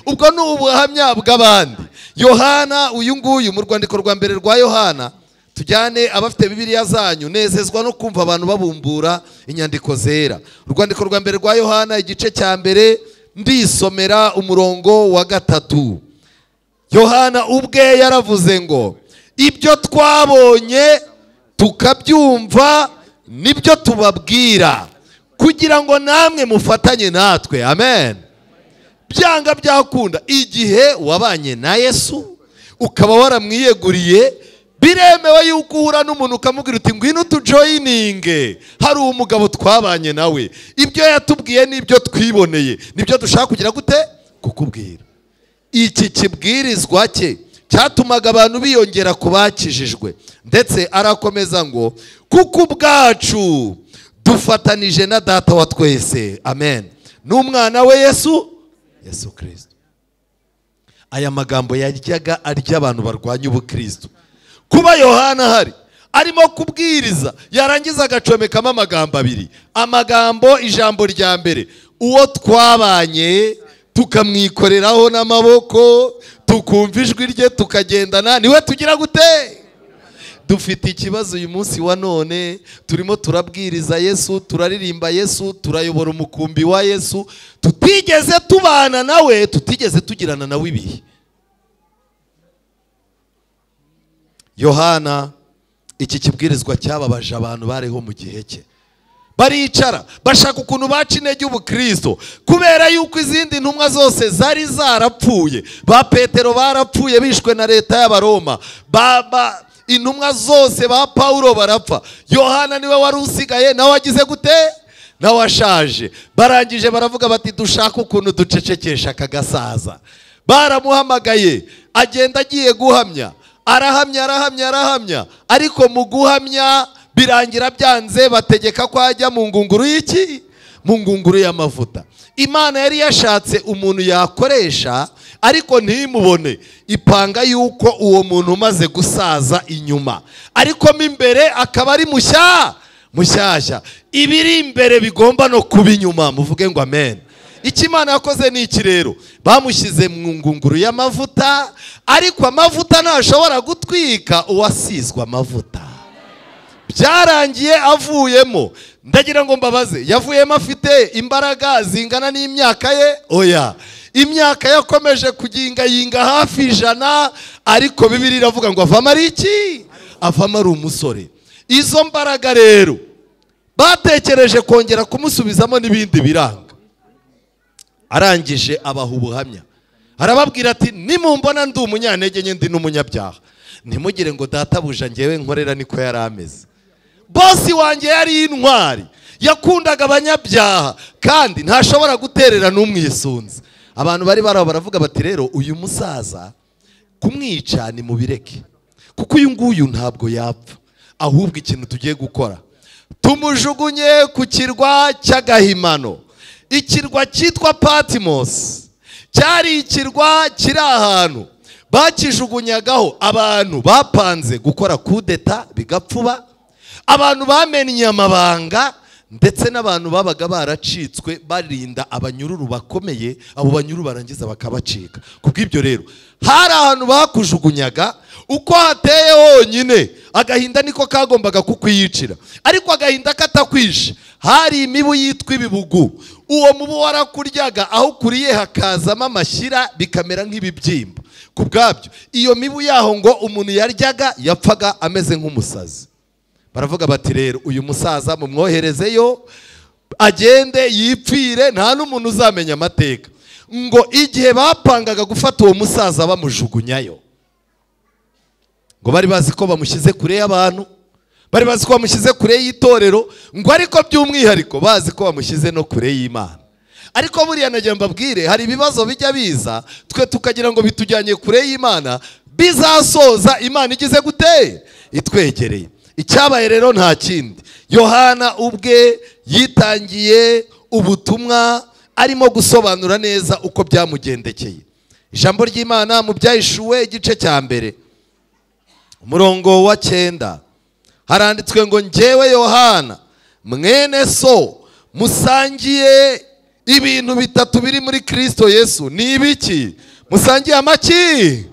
Ubwo ni ubuhamya bw'abandi. Yohana uyu nguyu mu rwandiko rwa mbere rwa Yohana Tujyane abafite Bibiliya zanyu, nezezwa no kumva abantu babumbura inyandiko zera. Urwandiko rwa mbere rwa Yohana igice cya mbere, ndisomera umurongo wa 3. Yohana ubwe yaravuze ngo ibyo twabonye tukabyumva nibyo tubabwira, kugira ngo namwe mufatanye natwe. Amen. Byanga byakunda, igihe wabanye na Yesu ukaba waramwiyeguriye, biremewe yuko uhura n'umuntu ukamubwira uti ngwino tujoyininge, hari umugabo twabanye nawe, ibyo yatubwiye nibyo twiboneye, nibyo dushaka kugira gute kukubwira. Iki kibwirizwa cye cyatumaga abantu biyongera kubakijijwe. Ndetse arakomeza ngo kuko ubwacu dufatanije na Data wa twese, amen, n'umwana we Yesu Kristo. Aya magambo yaryaga arya abantu barwanya ubukristo. Kuba Yohana ahari arimo kubwiriza, yarangiza agacomekamo amagambo abiri. Amagambo, ijambo rya mbere, uwo twabanye tukamwikoreraho n'amaboko, tukumva ijwi rye, tukagendana niwe tugira gute. Dufite ikibazo uyu munsi wa none, turimo turabwiriza Yesu, turaririmba Yesu, turayobora umukumbi wa Yesu, tutigeze tubana nawe, tutigeze tugirana nawe ibihe. Yohana iki kibwirizwa cyababaje abantu bariho mu gihe cye. Baricara bashaka ukuntu baca intege ubukristo, kubera yuko izindi ntumwa zose zari zarapfuye. Ba Petero barapfuye bishwe na leta y'Abaroma, intumwa zose ba Paulo barapfa, Yohana niwe wari usigaye, nawe agize gute, nawe ashaje. Barangije baravuga bati dushaka ukuntu ducecekesha aka gasaza. Baramuhamagaye agenda agiye guhamya, arahamya arahamya arahamya, ariko mu guhamya birangira byanze, bategeka ko ajya mu ngunguru y'iki, mu ngunguru y'amavuta. Imana yari yashatse umuntu yakoresha ariko ntimubone, ipanga yuko uwo muntu umaze gusaza inyuma, ariko mo imbere akaba ari mushyashya. Ibiri imbere bigomba no kuba inyuma. Muvuge ngo amen. Icyo Imana yakoze ni iki rero? Bamushyize mu ngunguru y'amavuta, ariko amavuta ntashobora gutwika uwasizwe amavuta. Byarangiye avuyemo. Ndagira ngo mbabaze, yavuyemo afite imbaraga zingana n'imyaka ye? Oya, imyaka yakomeje kugingayinga hafi 100, ariko Bibiliya iravuga ngo avamo ari iki? Avamo ari umusore. Izo mbaraga rero batekereje kongera kumusubizamo n'ibindi biranga. Arangije abaha ubuhamya, arababwira ati nimumbona ndi umunyantege nke, ndi n'umunyabyaha, ntimugire ngo databuja ngewe nkorera niko yari ameze. Bosi wanjye yari intwari, yakundaga abanyabyaha, kandi ntashobora guterera n'umwisunze. Abantu bari baraho baravuga bati rero uyu musaza kumwica ni mubireke, kuko uyu nguyu ntabwo yapfa, ahubwo ikintu tugiye gukora, tumujugunye ku kirwa cy'agahimano. Ikirwa cyitwa Patmos cyari ikirwa kiri ahantu bakijugunyagaho abantu bapanze gukora kudeta bigapfuba, abantu bamennye amabanga, ndetse n'abantu babaga baracitswe barinda abanyururu bakomeye, abo banyururu barangiza bakabacika. Kubw'ibyo rero hari ahantu bakujugunyaga, uko hateye honyine agahinda niko kagombaga kukwiyicira, ariko agahinda katakwishe. Hari imibu yitwa ibibugu, uwo mubu warakuryaga, aho ukuriye hakazamo amashyira bikamera nk'ibibyimba. Kubwabyo iyo mibu yaho ngo umuntu yaryaga yapfaga ameze nk'umusazi. Baravuga bati rero uyu musaza mumwoherezeyo agende yipfire, nta n'umuntu uzamenya amateka. Ngo igihe bapangaga gufata uwo musaza bamujugunyayo, ngo bari bazi ko bamushyize kure y'abantu, bari bazi ko bamushyize kure y'itorero, ngo ariko by'umwihariko bazi ko bamushyize no kure y'Imana. Ariko buriya nagira mbabwire, hari ibibazo bijya biza twe tukagira ngo bitujyanye kure y'Imana, bizasoza Imana igize gute? Itwegereye. Icyabaye rero nta kindi, Yohana ubwe yitangiye ubutumwa arimo gusobanura neza uko byamugendekeye. Ijambo ry'Imana mu Byahishuwe igice cya mbere umurongo wa 9 haranditswe ngo njyewe Yohana mwene so musangiye ibintu bitatu biri muri Kristo Yesu. Ni ibiki? Musangiye amaki?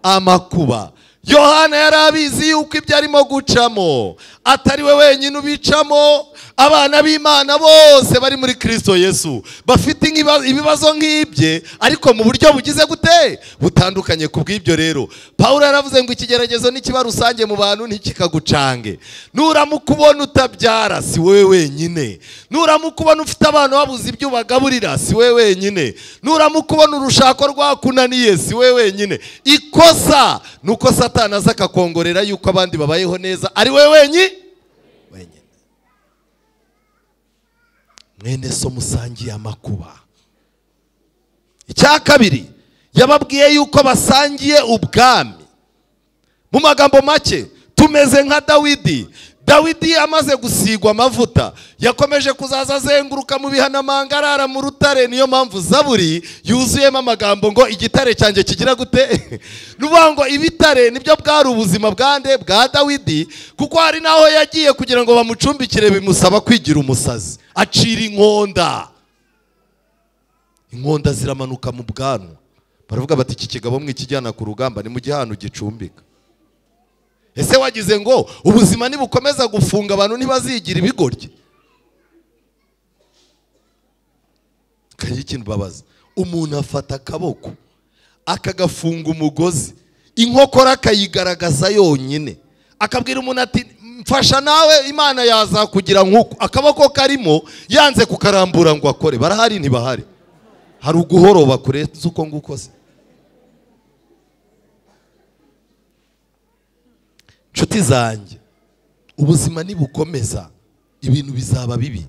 Amakuba. Yohana yari abizi yuko ibyo arimo gucamo atari we wenyine ubicamo. Abana b'Imana bose bari muri Kristo Yesu bafite ibibazo nk'ibye, ariko mu buryo bugize gute butandukanye. Kubw'ibyo rero Paulo yaravuze ngo ikigeragezo nikiba rusange mu bantu ntikikagucange. Nuramuka ubona utabyara si wowe wenyine, nuramuka ubona ufite abantu babuze ibyo ubagaburira si wowe wenyine, nuramuka ubona urushako rwakunaniye si wowe wenyine. Ikosa nuko Satani aza akakongorera yuko abandi babayeho neza ari wowe wenyine. Mwene so musangiye amakuba. Icya kabiri yababwiye yuko basangiye ubwami. Mu magambo make tumeze nka Dawidi. Dawidi amaze gusigwa amavuta yakomeje kuzaza azenguruka mu bihanamanga arara mu rutare. Niyo mpamvu Zaburi yuzuyemo amagambo ngo igitare cyanjye kigira gute. Nuvuga ngo ibitare nibyo bwari ubuzima bwande bwa Dawidi, kuko hari naho yagiye kugira ngo bamucumbikire bimusaba kwigira umusazi, acira inkonda. Inkonda ziramanuka mu bwanwa, baravuga bati iki kigabo mwikijyana ku rugamba ni mu gihano gicumbika. Ese wagize ngo ubuzima nibukomeza gufunga abantu ntibazigira ibigoryi? Kayi ikintu babaza, umuntu afata akaboko akagafunga umugozi, inkokora akayigaragaza yonyine, akabwira umuntu ati mfasha nawe Imana yazakugira nkuko akaboko karimo, yanze kukarambura ngo akore. Barahari ntibahari? Hari uguhoroba kurenza uko nguko se? Nshuti zanjye, ubuzima nibukomeza ibintu bizaba bibi.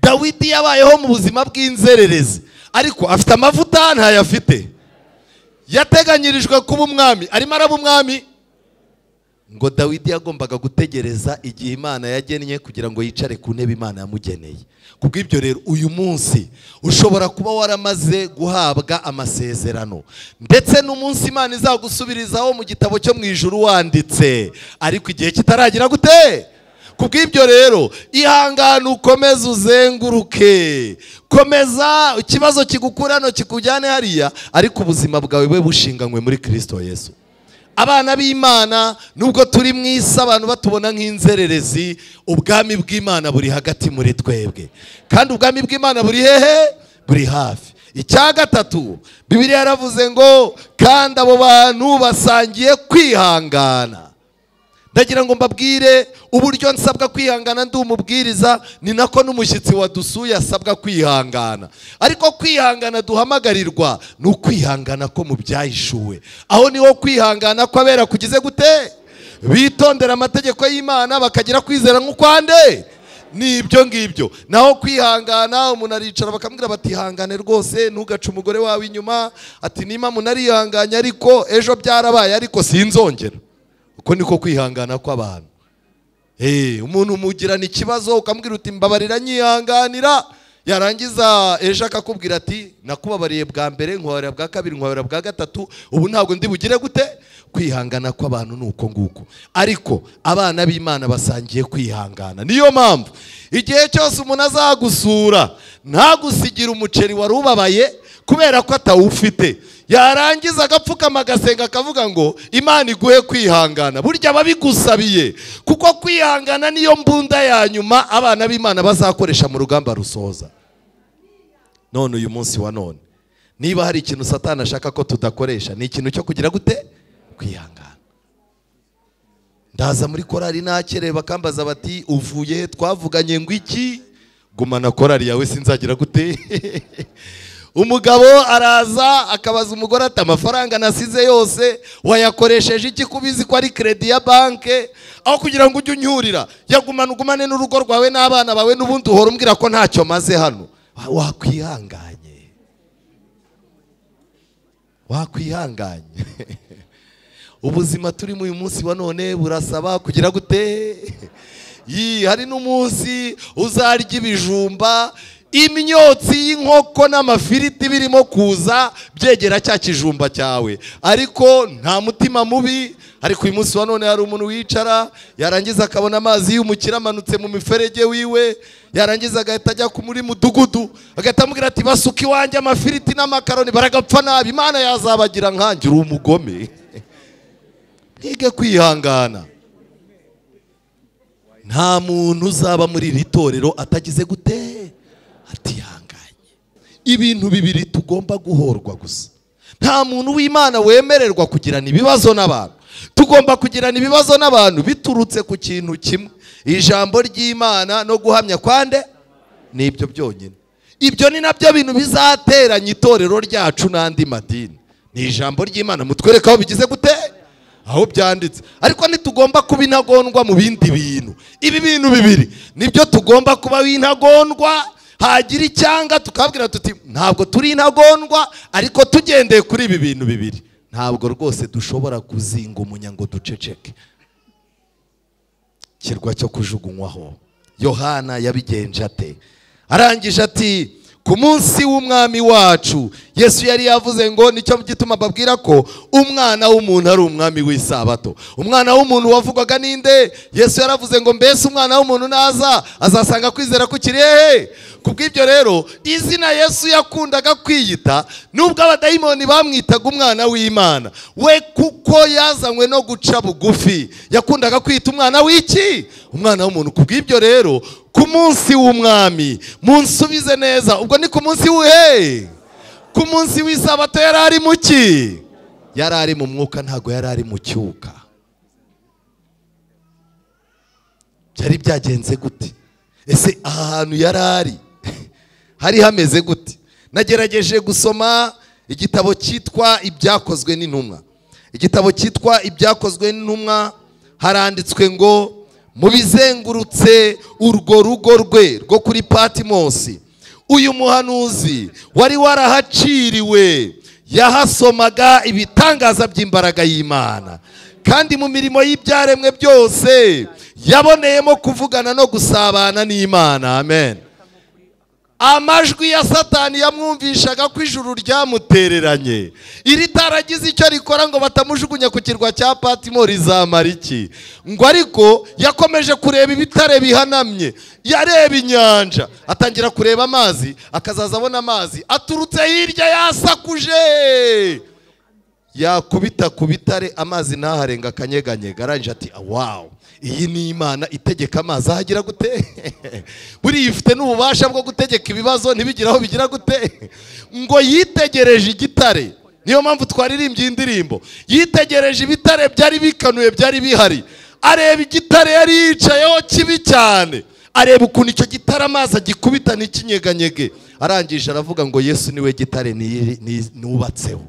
Dawidi yabayeho mu buzima bw'inzererezi, ariko afite amavuta ntayafite. Yateganyirijwe kuba umwami, arimo araba umwami. Ngo Dawidi yagombaga gutegereza igihe Imana yagennye kugira ngo yicare ku ntebe Imana yamugeneye. Kubw'ibyo rero uyu munsi ushobora kuba waramaze guhabwa amasezerano, ndetse n'umunsi Imana izagusubirizaho mu gitabo cyo mu ijuru wanditse, ariko igihe kitaragira gute. Kubw'ibyo rero ihangane, ukomeze uzenguruke, komeza ikibazo kigukura no kikujyane hariya, ariko ubuzima bwawe bube bushinganywe muri Kristo Yesu. Abana b'Imana nubwo turi mu isi abantu batubona nk'inzererezi, ubwami bw'Imana buri hagati muri twebwe. Kandi ubwami bw'Imana buri hehe? Buri hafi. Icya gatatu Bibiliya yaravuze ngo kandi abo bantu basangiye kwihangana. Ndagira ngo mbabwire uburyo nsabwa kwihangana ndi umubwiriza, ni nako n'umushyitsi wadusuye asabwa kwihangana. Ariko kwihangana duhamagarirwa ni ukwihangana ko mu byahishuwe. Aho niho kwihangana kwabera kugize gute? Bitondera amategeko y'Imana bakagira kwizera nk'ukwande. Ni ibyo ngibyo. Naho kwihangana umuntu aricara bakamubwira bati hangane rwose ntugace umugore wawe inyuma, ati nima munarihanganye ariko ejo byarabaye ariko sinzongera. Uko niko kwihangana kw'abantu. Umuntu umugirana ikibazo ukamubwira uti mbabarira nyihanganira, yarangiza ejo akakubwira ati nakubabariye bwa mbere, nkubabarira bwa kabiri, nkubabarira bwa gatatu, ubu ntabwo ndi bugire gute. Kwihangana kw'abantu ni uko nguko. Ariko abana b'Imana basangiye kwihangana. Niyo mpamvu igihe cyose umuntu azagusura ntagusigira umuceri wari ubabaye kubera ko atawufite, yarangiza agapfukama agasenga akavuga ngo Imana iguhe kwihangana. Burya babigusabiye, kuko kwihangana niyo mbunda ya nyuma abana b'Imana bazakoresha mu rugamba rusoza. None uyu munsi wa none niba hari ikintu Satani ashaka ko tudakoresha, ni ikintu cyo kugira gute? Kwihangana. Ndaza muri korali nakereye bakambaza bati uvuye he, twavuganye ngo iki? Gumana korali yawe sinzagira gute. Umugabo araza akabaza umugore ati amafaranga nasize yose wayakoresheje iki kubizi ko ari credit ya banke? Aho kugira ngo ujye unyurira, yagumana ugumane n'urugo rwawe n'abana bawe, n'ubundi uhora umbwira ko ntacyo maze hano. Wakwihanganye, wakwihanganye. Ubuzima turimo uyu munsi wa none burasaba kugira gute? Hari n'umunsi uzarya ibijumba, imyotsi y'inkoko n'amafiriti birimo kuza byegera cya kijumba cyawe, ariko nta mutima mubi. Ariko uyu munsi wa none hari umuntu wicara yarangiza akabona amazi y'umukira amanutse mu miferege wiwe, yarangiza agahita ajya muri mudugudu agahita amubwira ati basuka iwanjye amafiriti n'amakaroni baragapfa nabi, Imana yazabagira nkanjye. Uri umugome. Mwige kwihangana. Nta muntu uzaba muri iri torero atagize gute? Atihanganye. Ibintu bibiri tugomba guhorwa gusa. Nta muntu w'Imana wemererwa kugirana ibibazo n'abantu. Tugomba kugirana ibibazo n'abantu biturutse ku kintu kimwe, ijambo ry'Imana no guhamya kwande, nibyo byonyine. Ibyo ni nabyo bintu bizateranya itorero ryacu n'andi madini. Ni ijambo ry'Imana, mutwereka aho bigize gute, aho byanditse. Ariko ntitugomba kuba intagondwa mu bindi bintu. Ibi bintu bibiri nibyo tugomba kuba intagondwa. Hagira icyanga tukabwira tuti ntabwo turi intagondwa, ariko tugendeye kuri ibi bintu bibiri ntabwo rwose dushobora kuzinga umunya ngo duceceke. Kirwa cyo kujugunywaho. Yohana yabigenje ate? Arangije ati ku munsi w'umwami wacu. Yesu yari yavuze ngo nicyo gituma babwira ko umwana w'umuntu ari umwami w'isabato. Umwana w'umuntu wavugwaga ninde? Yesu yaravuze ngo mbese umwana w'umuntu naza azasanga kwizera kukiri hehe? Kubw'ibyo rero izina Yesu yakundaga kwiyita, nubwo abadayimoni bamwitaga umwana w'Imana, we kuko yazanywe no guca bugufi yakundaga kwita umwana w'iki? Umwana w'umuntu. Kubw'ibyo rero ku munsi w'umwami, munsubize neza, ubwo ni ku munsi w'uhe? Ku munsi w'isabato yari ari mu ki? Yari ari mu mwuka, ntago yari ari mu cyuka. Byari byagenze gute? Ese aha hantu yari ari hari hameze gute? Nagerageje gusoma igitabo cyitwa Ibyakozwe n'Intumwa. Igitabo cyitwa Ibyakozwe n'Intumwa haranditswe ngo mu bizengurutse urwo rugo rwe rwo kuri Patimosi, uyu muhanuzi wari warahaciriwe yahasomaga ibitangaza by'imbaraga y'Imana, kandi mu mirimo y'ibyaremwe byose yaboneyemo kuvugana no gusabana n'Imana. Amen. Amajwi ya Satani yamwumvishaga ko ijuru ryamutereranye, iri taragize icyo rikora ngo batamujugunya ku kirwa cya Patimo rizamara iki? Ngo ariko yakomeje kureba ibitare bihanamye, yareba inyanja, atangira kureba amazi, akazaza abona amazi aturutse hirya yasakuje, yakubita ku bitare amazi ntaharenga akanyeganyega. Arangije ati wow, iyi ni Imana itegeka amazi ahagira gute? Buriya ifite n'ububasha bwo gutegeka ibibazo ntibigira aho bigira gute? Ngo yitegereje igitare, niyo mpamvu twaririmbye indirimbo. Yitegereje ibitare byari bikanuye byari bihari, areba igitare yari yicayeho kibi cyane, areba ukuntu icyo gitare amazi agikubita n'ikinyeganyege. Arangije aravuga ngo Yesu niwe gitare nubatseho.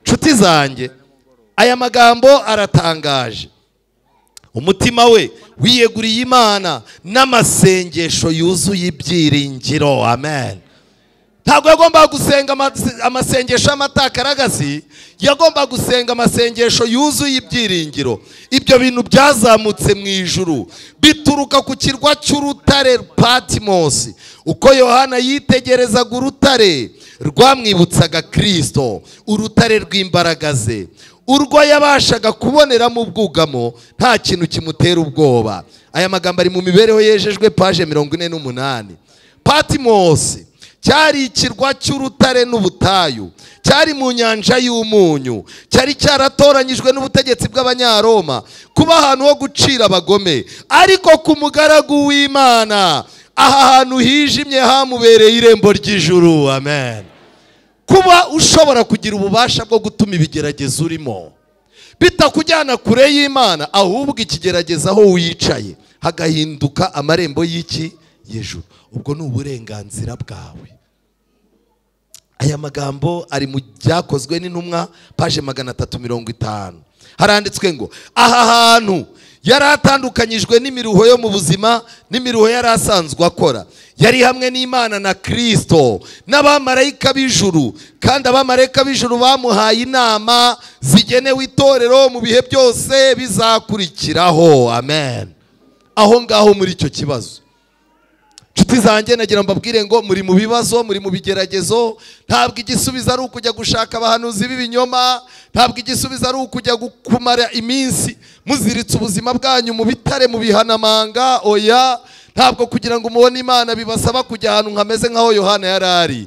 Nshuti zanjye, aya magambo aratangaje. Umutima we wiyeguriye Imana n'amasengesho yuzuye ibyiringiro. Amen. Ntabwo yagombaga gusenga amasengesho y'amatakaragasi, yagombaga gusenga amasengesho yuzuye ibyiringiro. Ibyo bintu byazamutse mu ijuru bituruka ku kirwa cy'urutare Patimosi. Uko Yohana yitegerezaga urutare rwamwibutsaga Kristo, urutare rw'imbaraga ze, urwo yabashaga kuboneramo ubwugamo nta kintu kimutera ubwoba. Aya magambo ari mu mibereho yejejwe, page 48. Patimosi cyari ikirwa cy'urutare n'ubutayu, cyari mu nyanja y'umunyu, cyari cyaratoranyijwe n'ubutegetsi bw'Abanyaroma kuba ahantu ho gucira abagome. Ariko ku mugaragu w'Imana aha hantu hijimye hamubereye irembo ry'ijuru. Amen. Kuba ushobora kugira ububasha bwo gutuma ibigeragezo urimo bitakujyana kure y'Imana, ahubwo ikigerageza aho wicaye hagahinduka amarembo y'iki? Y'ijuru. Ubwo ni uburenganzira bwawe. Aya magambo ari mu Byakozwe n'Intumwa, page 350. Haranditswe ngo aha hantu yari atandukanyijwe n'imiruho yo mu buzima, n'imiruho yari asanzwe akora. Yari hamwe n'Imana na Kristo n'abamarayika b'ijuru, kandi abamarayika b'ijuru bamuhaye inama zigenewe itorero mu bihe byose bizakurikiraho. Amen. Aho ngaho muri icyo kibazo, nshuti zanjye, nagira mbabwire ngo muri mu bibazo, muri mu bigeragezo, ntabwo igisubizo ari ukujya gushaka abahanuzi b'ibinyoma, ntabwo igisubizo ari ukujya kumara iminsi muziritse ubuzima bwanyu mu bitare mu bihanamanga. Oya, ntabwo kugira ngo mubone Imana bibasaba kujya ahantu nkameze nkaho Yohana yari ari.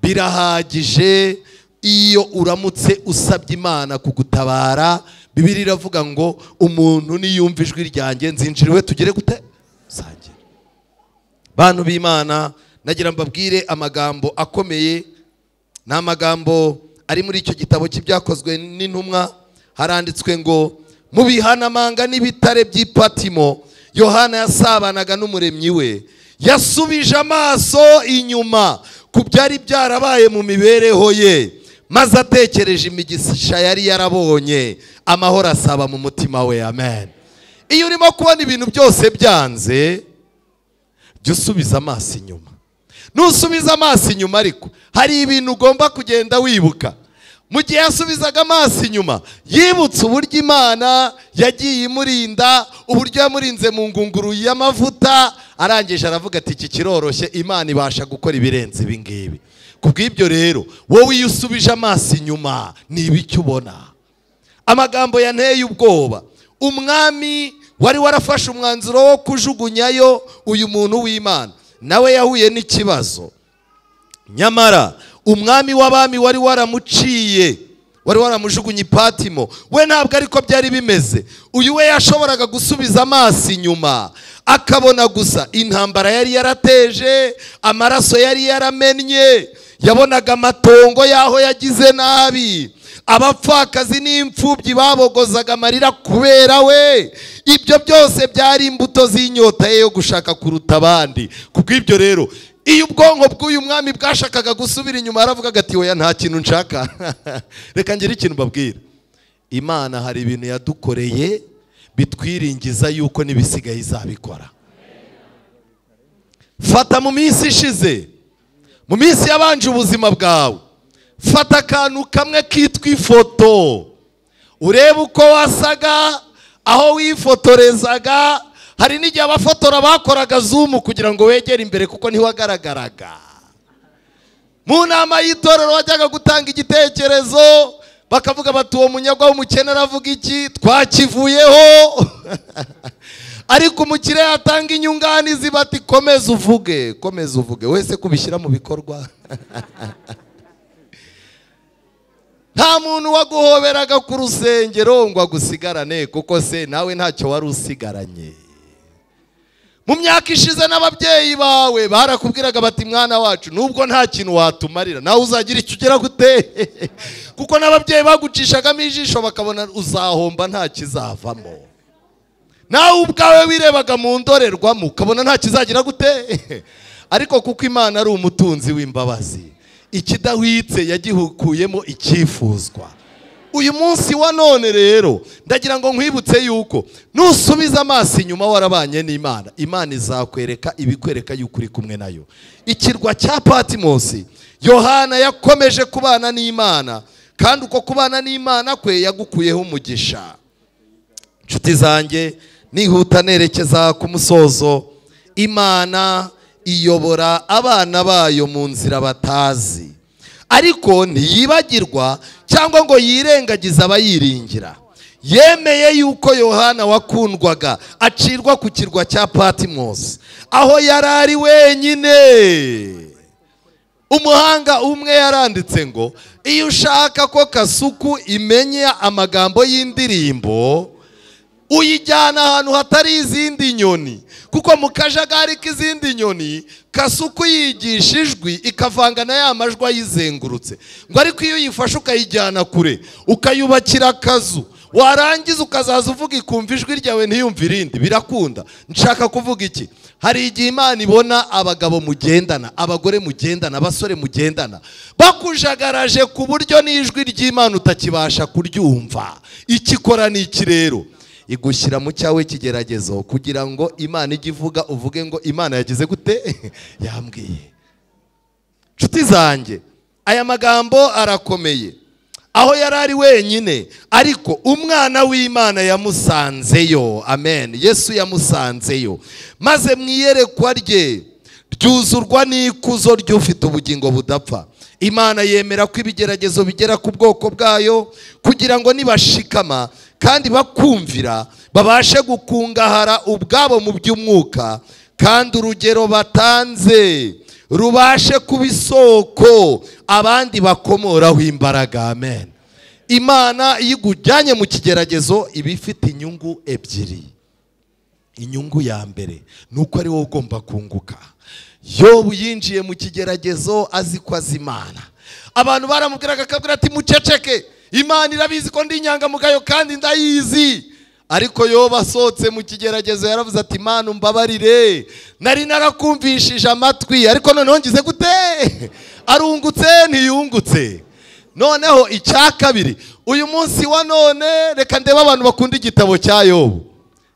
Birahagije iyo uramutse usabye Imana kugutabara, Bibiliya iravuga ngo umuntu niyumva ijwi ryanjye nzinjira iwe tugere gute? Sangire. Bantu b'Imana, nagira mbabwire amagambo akomeye. Ni amagambo ari muri icyo gitabo cy'ibyakozwe n'intumwa. Haranditswe ngo mu bihanamanga n'ibitare by'Ipatimo Yohana yasabanaga n'umuremyi we. Yasubije amaso inyuma ku byari byarabaye mu mibereho ye, maze atekereje imigisha yari yarabonye, amahoro asaba mu mutima we. Amen. Iyo urimo kubona ibintu byose byanze, jya usubiza amaso inyuma. Nusubiza amaso inyuma ariko hari ibintu ugomba kugenda wibuka. Mu gihe yasubizaga amaso inyuma, yibutse uburyo Imana yagiye imurinda, uburyo yamurinze mu ngunguru y'amavuta. Arangije aravuga ati iki kiroroshye, Imana ibasha gukora ibirenze ibi ngibi. Kubw'ibyo rero, wowe iyo usubije amaso inyuma ni ibiki ubona? Amagambo yanteye ubwoba. Umwami wari warafashe umwanzuro wo kujugunyayo uyu muntu w'Imana, nawe yahuye n'ikibazo. Nyamara umwami w'abami wari waramuciye, wari waramujugunye Ipatimo, we ntabwo ariko byari bimeze. Uyu we yashoboraga gusubiza amaso inyuma akabona gusa intambara yari yarateje, amaraso yari yaramennye, yabonaga amatongo y'aho yagize nabi, abapfakazi n'imfubyi babogozaga amarira kubera we. Ibyo byose byari imbuto z'inyota ye yo gushaka kuruta abandi. Kubw'ibyo rero, iyo ubwonko bw'uyu mwami bwashakaga gusubira inyuma, aravugaga ati oya, nta kintu nshaka. Reka ngire ikintu mbabwira. Imana hari ibintu yadukoreye bitwiringiza yuko n'ibisigaye izabikora. Fata mu minsi ishize, mu minsi yabanje ubuzima bwawe, fata akantu kamwe kitwa ifoto, urebe uko wasaga aho wifotorezaga. Hari n'igihe abafotora bakoraga zoom kugira ngo wegere imbere kuko ntiwagaragaraga. Mu nama y'itorero wajyaga gutanga igitekerezo, bakavuga bati uwo munyagwa w'umukene aravuga iki, twakivuyeho. Ariko umukire yatanga inyunganizi bati komeza uvuge, komeza uvuge, wese kubishyira mu bikorwa. Nta muntu waguhoberaga ku rusengero ngo agusigarane, kuko se nawe ntacyo wari usigaranye. Mu myaka ishize n'ababyeyi bawe barakubwiraga bati mwana wacu, nubwo nta kintu watumarira, nawe uzagira icyo ugera gute? Kuko n'ababyeyi bagucishagamo ijisho bakabona uzahomba nta kizavamo. Nawe ubwawe wirebaga mu ndorerwamo ukabona nta kizagira gute? Ariko kuko Imana ari umutunzi w'imbabazi, ikidahwitse yagihukuyemo icyifuzwa. Uyu munsi wa none rero ndagira ngo nkwibutse yuko nusubiza amaso inyuma warabanye n'Imana, Imana izakwereka ibikwereka yuko uri kumwe nayo. Ikirwa cya Patimosi, Yohana yakomeje kubana n'Imana, kandi uko kubana n'Imana kwe yagukuyeho umugisha. Nshuti zanjye, nihuta nerekeza ku musozo. Imana iyobora abana bayo mu nzira batazi, ariko ntiyibagirwa cyangwa ngo yirengagize abayiringira. Yemeye yuko Yohana wakundwaga acirwa ku kirwa cya Patimosi, aho yari ari wenyine. Umuhanga umwe yaranditse ngo iyo ushaka ko kasuku imenya amagambo y'indirimbo, uyijyana ahantu hatari izindi nyoni, kuko mu kajagari k'izindi nyoni kasuku yigisha ijwi ikavanga na ya majwi ayizengurutse. Ngo ariko iyo uyifashe ukayijyana kure, ukayubakira akazu, warangiza ukazaza uvuga ikumva ijwi ryawe ntiyumve irindi, birakunda. Nshaka kuvuga iki? Hari igihe Imana ibona abagabo mugendana, abagore mugendana, abasore mugendana, bakujagaraje ku buryo n'ijwi ry'Imana utakibasha kuryumva. Ikikora ni iki rero? Igushyira mu cyawe kigeragezo kugira ngo Imana ijye ivuga, uvuge ngo Imana yagize gute? Yambwiye. Nshuti zanjye, aya magambo arakomeye. Aho yari ari wenyine, ariko umwana w'Imana yamusanzeyo. Amen. Yesu yamusanzeyo, maze mu iyerekwa rye ryuzurwa n'ikuzo ry'ufite ubugingo budapfa. Imana yemera ko ibigeragezo bigera ku bwoko bwayo kugira ngo nibashikama kandi bakumvira babashe gukungahara ubwabo mu by'umwuka, kandi urugero batanze rubashe kuba isoko abandi bakomoraho imbaraga. Amen. Imana iyo igujyanye mu kigeragezo iba ifite inyungu ebyiri. Inyungu ya mbere ni uko ari wowe ugomba kunguka. Yobu yinjiye mu kigeragezo azi ko azi Imana. Abantu baramubwiraga akabwira ati muceceke, Imana irabizi ko ndi inyangamugayo kandi ndayizi. Ariko Yobu asohotse mu kigeragezo yaravuze ati Imana umbabarire, nari narakumvishije amatwi, ariko noneho ngize gute? Arungutse ntiyungutse. Noneho icya kabiri, uyu munsi wa none reka ndebe abantu bakunda igitabo cya Yobu.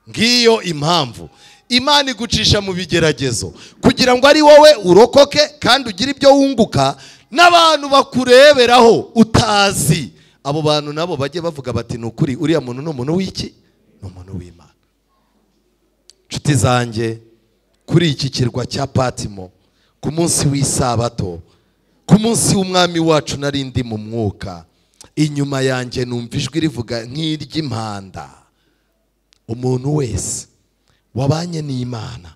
Ngiyo impamvu Imana igucisha mu bigeragezo kugira ngo ari wowe urokoke kandi ugire ibyo wunguka, n'abantu bakureberaho utazi. Abo bantu nabo bajye bavuga bati ni ukuri uriya muntu ni umuntu w'iki? Ni umuntu w'Imana. Nshuti zanjye, kuri iki kirwa cya Patimo ku munsi w'isabato, ku munsi w'umwami wacu nari ndi mu mwuka, inyuma yanjye numva ijwi rivuga nk'iry'impanda. Umuntu wese wabanye n'Imana,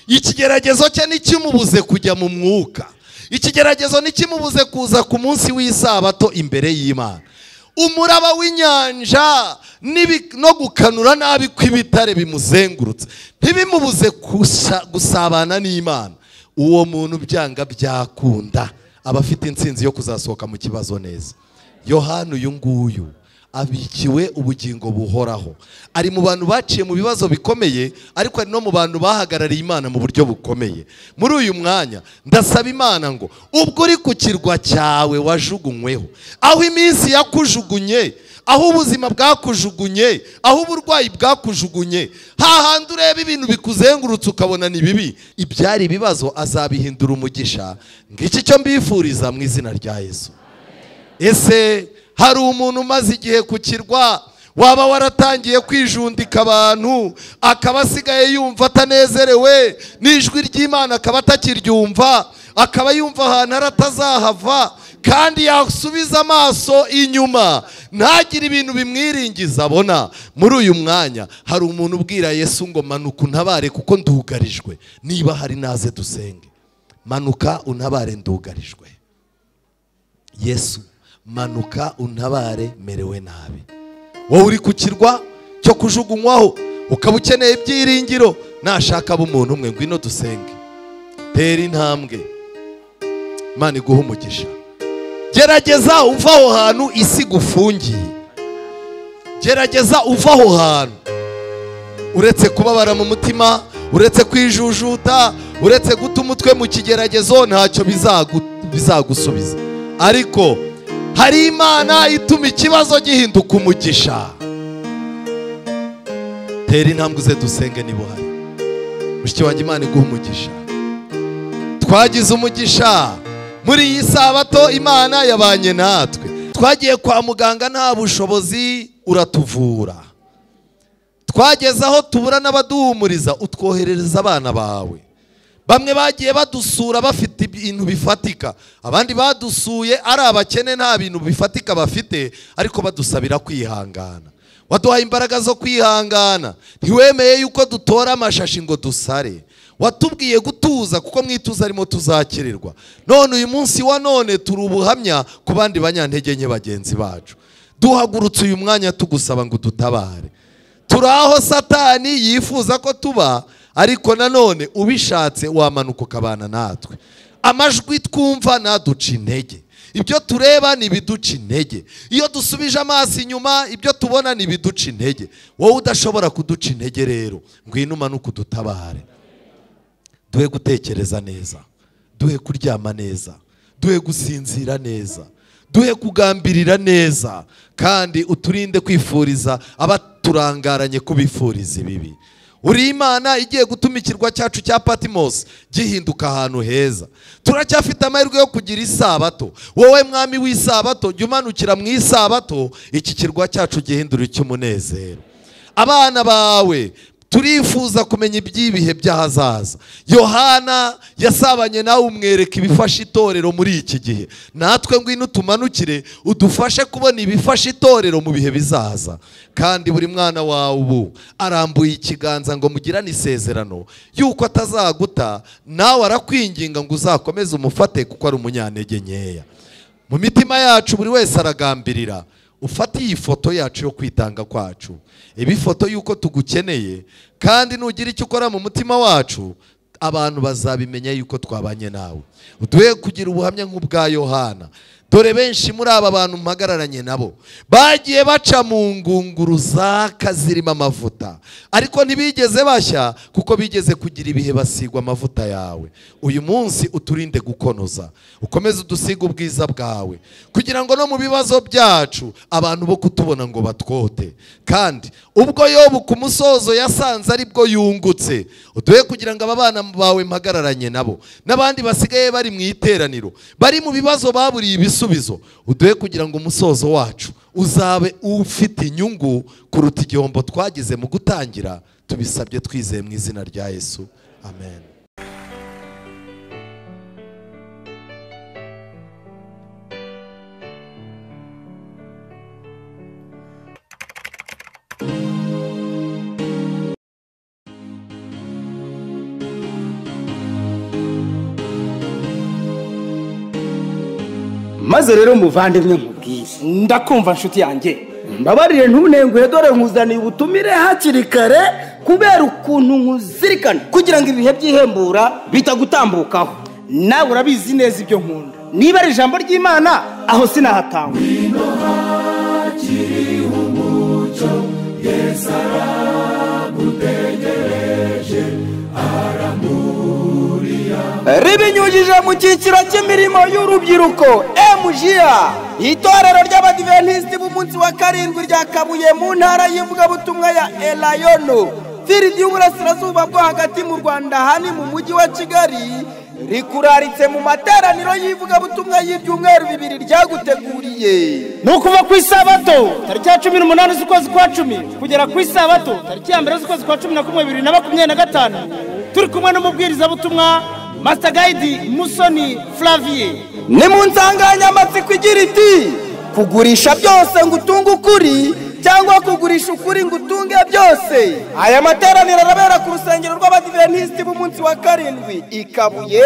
ikigeragezo cye ntikimubuze kujya mu mwuka, ikigeragezo ntikimubuze kuza ku munsi w'isabato imbere y'Imana. Umuraba w'inyanja no gukanura nabi kw'ibitare bimuzengurutse ntibimubuze gusabana n'Imana. Uwo muntu byanga byakunda aba afite intsinzi yo kuzasohoka mu kibazo neza. Yohana uyu nguyu abikiwe ubugingo buhoraho. Ari mu bantu baciye mu bibazo bikomeye, ariko ari no mu bantu bahagarariye Imana mu buryo bukomeye. Muri uyu mwanya ndasaba Imana ngo ubwo uri ku kirwa cyawe wajugunyweho, aho iminsi yakujugunye, aho ubuzima bwakujugunye, aho uburwayi bwakujugunye, hahandi ureba ibintu bikuzengurutse ukabona ni bibi, ibyari ibibazo azabihindura umugisha. Ngiki cyo mbifuriza mu izina rya Yesu. Ese hari umuntu umaze igihe ku kirwa waba waratangiye kwijundika abantu, akaba asigaye yumva atanezerewe n'ijwi ry'Imana, akaba atakiryumva, akaba yumva ahantu aratazahava, kandi yasubiza amaso inyuma ntagire ibintu bimwiringiza abona? Muri uyu mwanya hari umuntu ubwira Yesu ngo manuka untabare kuko ndugarijwe. Niba hari naze dusenge. Manuka untabare ndugarijwe. Yesu manuka untabare merewe nabi. Wowe uri ku kirwa cyo kujugunywaho ukaba ukeneye ibyiringiro, nashaka umuntu umwe ngwino dusenge. Tera intambwe, Imana iguhe umugisha. Gerageza uva aho hantu isi gufungiye. Gerageza uva aho hantu. Uretse kubabara mu mutima, uretse kwijujuta, uretse guta umutwe mu kigeragezo, ntacyo bizagusubiza. Ariko hari Imana ituma ikibazo gihinduka umugisha. Tera intambwe uze dusenge niba uhari. Mushiki wanjye, Imana iguhe umugisha. Twagize umugisha muri iyi sabato, Imana yabanye natwe. Twagiye kwa muganga nta bushobozi, uratuvura. Twageze aho tubura n'abaduhumuriza, utwoherereza abana bawe. Bamwe bagiye badusura bafite ibintu bifatika, abandi badusuye ari abakene nta bintu bifatika bafite, ariko badusabira kwihangana. Waduhaye imbaraga zo kwihangana, ntiwemeye yuko dutora amashashi ngo dusare. Watubwiye gutuza kuko mwituza arimo tuzakirirwa. None uyu munsi wa none turi ubuhamya ku bandi banyantege nke bagenzi bacu. Duhagurutse uyu mwanya tugusaba ngo dutabare. Turi aho Satani yifuza ko tuba, ariko nanone ubishatse wamanuka ukabana natwe. Amajwi twumva naduca intege, ibyo tureba ni ibiduca intege, iyo dusubije amaso inyuma ibyo tubona ni ibiduca intege. Wowe udashobora kuduca intege rero, ngwino umanuke udutabare. Duhe gutekereza neza, duhe kuryama neza, duhe gusinzira neza, duhe kugambirira neza, kandi uturinde kwifuriza abaturangaranye kubifuriza ibibi. Uri Imana igiye gutuma ikirwa cyacu cya Patmos gihinduka ahantu heza. Turacyafite amahirwe yo kugira isabato. Wowe mwami w'isabato, jya umanukira mu isabato, iki kirwa cyacu gihindura icy'umunezero. Abana bawe turifuza kumenya iby'ibihe by'ahazaza. Yohana yasabanye nawe umwereka ibifasha itorero muri iki gihe. Natwe ngwino tumanukire udufashe kubona ibifasha itorero mu bihe bizaza. Kandi buri mwana wawe ubu arambuye ikiganza ngo mugirane isezerano yuko atazaguta, nawe arakwinginga ngo uzakomeze umufate kuko ari umunyantege nkeya. Mu mitima yacu buri wese aragambirira ufate iyi foto yacu yo kwitanga kwacu, ibi foto y'uko tugukeneye, kandi nugira icyo ukora mu mutima wacu abantu bazabimenya yuko twabanye nawe. Uduhe kugira ubuhamya nk'ubwa Yohana. Dore benshi muri aba bantu mpagararanye nabo bagiye baca mu ngunguru zaka zirimo amavuta, ariko ntibigeze bashya kuko bigeze kugira ibihe basigwa amavuta yawe. Uyu munsi uturinde gukonoza, ukomeze udusiga ubwiza bwawe, kugira ngo no mu bibazo byacu abantu bo kutubona ngo batwote. Kandi ubwo Yobu ku musozo yasanze aribwo yungutse, uduhe kugira ngo aba bana bawe mpagararanye nabo n'abandi basigaye bari mu iteraniro bari mu bibazo baburiye ibisubizo, uduhe kugira ngo umusozo wacu uzabe ufite inyungu kuruta igihombo twagize mu gutangira. Tubisabye twizeye mu izina rya Yesu, amen. Maze rero muvandimwe nkubwire, ndakumva nshuti yanjye, mbabarire ntunenguhe, dore nkuzaniye ubutumire hakiri kare kubera ukuntu nkuzirikana kugira ngo ibihe by'ihembura bitagutambukaho. Nawe urabizi neza ibyo nkunda, niba ari ijambo ry'Imana aho sinahatangwa. Ribinyujije mu cyiciro cy'imirimo y'urubyiruko MJA, itorero ry'Abadiventisiti b'umunsi wa karindwi rya Kabuye mu ntara y'ivugabutumwa ya Elayono, firidi y'uburasirazuba bwo hagati mu Rwanda, hani mu mujyi wa Kigali, rikuraritse mu materaniro y'ivugabutumwa y'ibyumweru bibiri ryaguteguriye. Ni ukuva ku isabato tariki ya 18 z'ukwezi kwa 10 kugera ku isabato tariki ya 1 z'ukwezi kwa 11 2025, turi kumwe n'umubwirizabutumwa Master Guide Musoni Flavier. Ni mu nsanganyamatsiko igira iti: kugurisha byose ngo utunge ukuri, cyangwa kugurisha ukuri ngo utunge byose. Aya materaniro arabera ku rusengero rw'Abadiventisiti b'umunsi wa karindwi i Kabuye,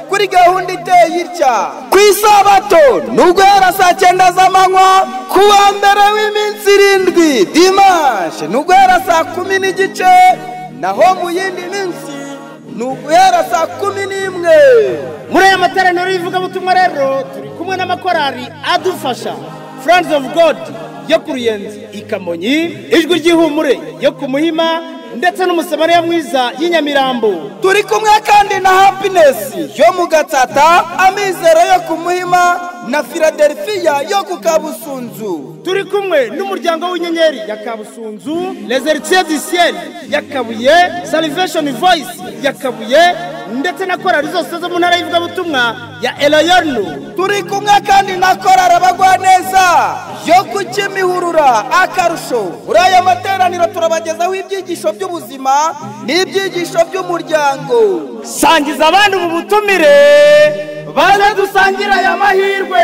kuri gahunda iteye itya: ku isabato ni uguhera saa 9 z'amanywa, ku wa mbere w'iminsi 7 dimanche ni uguhera saa 10:15, naho mu yindi minsi ni uguhera saa 11. Muri aya materaniro y'ivugabutumwa rero turi kumwe n'amakorali adufasha: Friends of God yo ku Ruyenzi i Kamonyi, Ijwi ry'Ihumure yo ku Muhima, ndetse n'Umusamariya mwiza y'inyamirambo. Turi kumwe kandi na Happiness yo mu Gatsata, Amizero yo ku Muhima na Philadelphia yo ku Kabusunzu. Turi kumwe n'umuryango w'inyenyeri ya Kabusunzu, Les Héritiers du Ciel ya Kabuye, Salvation Voice ya Kabuye, ndetse na korali zose zo mu ntara y'ivugabutumwa ya Elayono. Turi kumwe kandi na korali Abagwaneza yo ku Kimihurura. Akarusho, muri aya materaniro turabagezaho ibyigisho by'ubuzima n'ibyigisho by'umuryango. Sangiza abandi ubu butumire, baze dusangire aya mahirwe.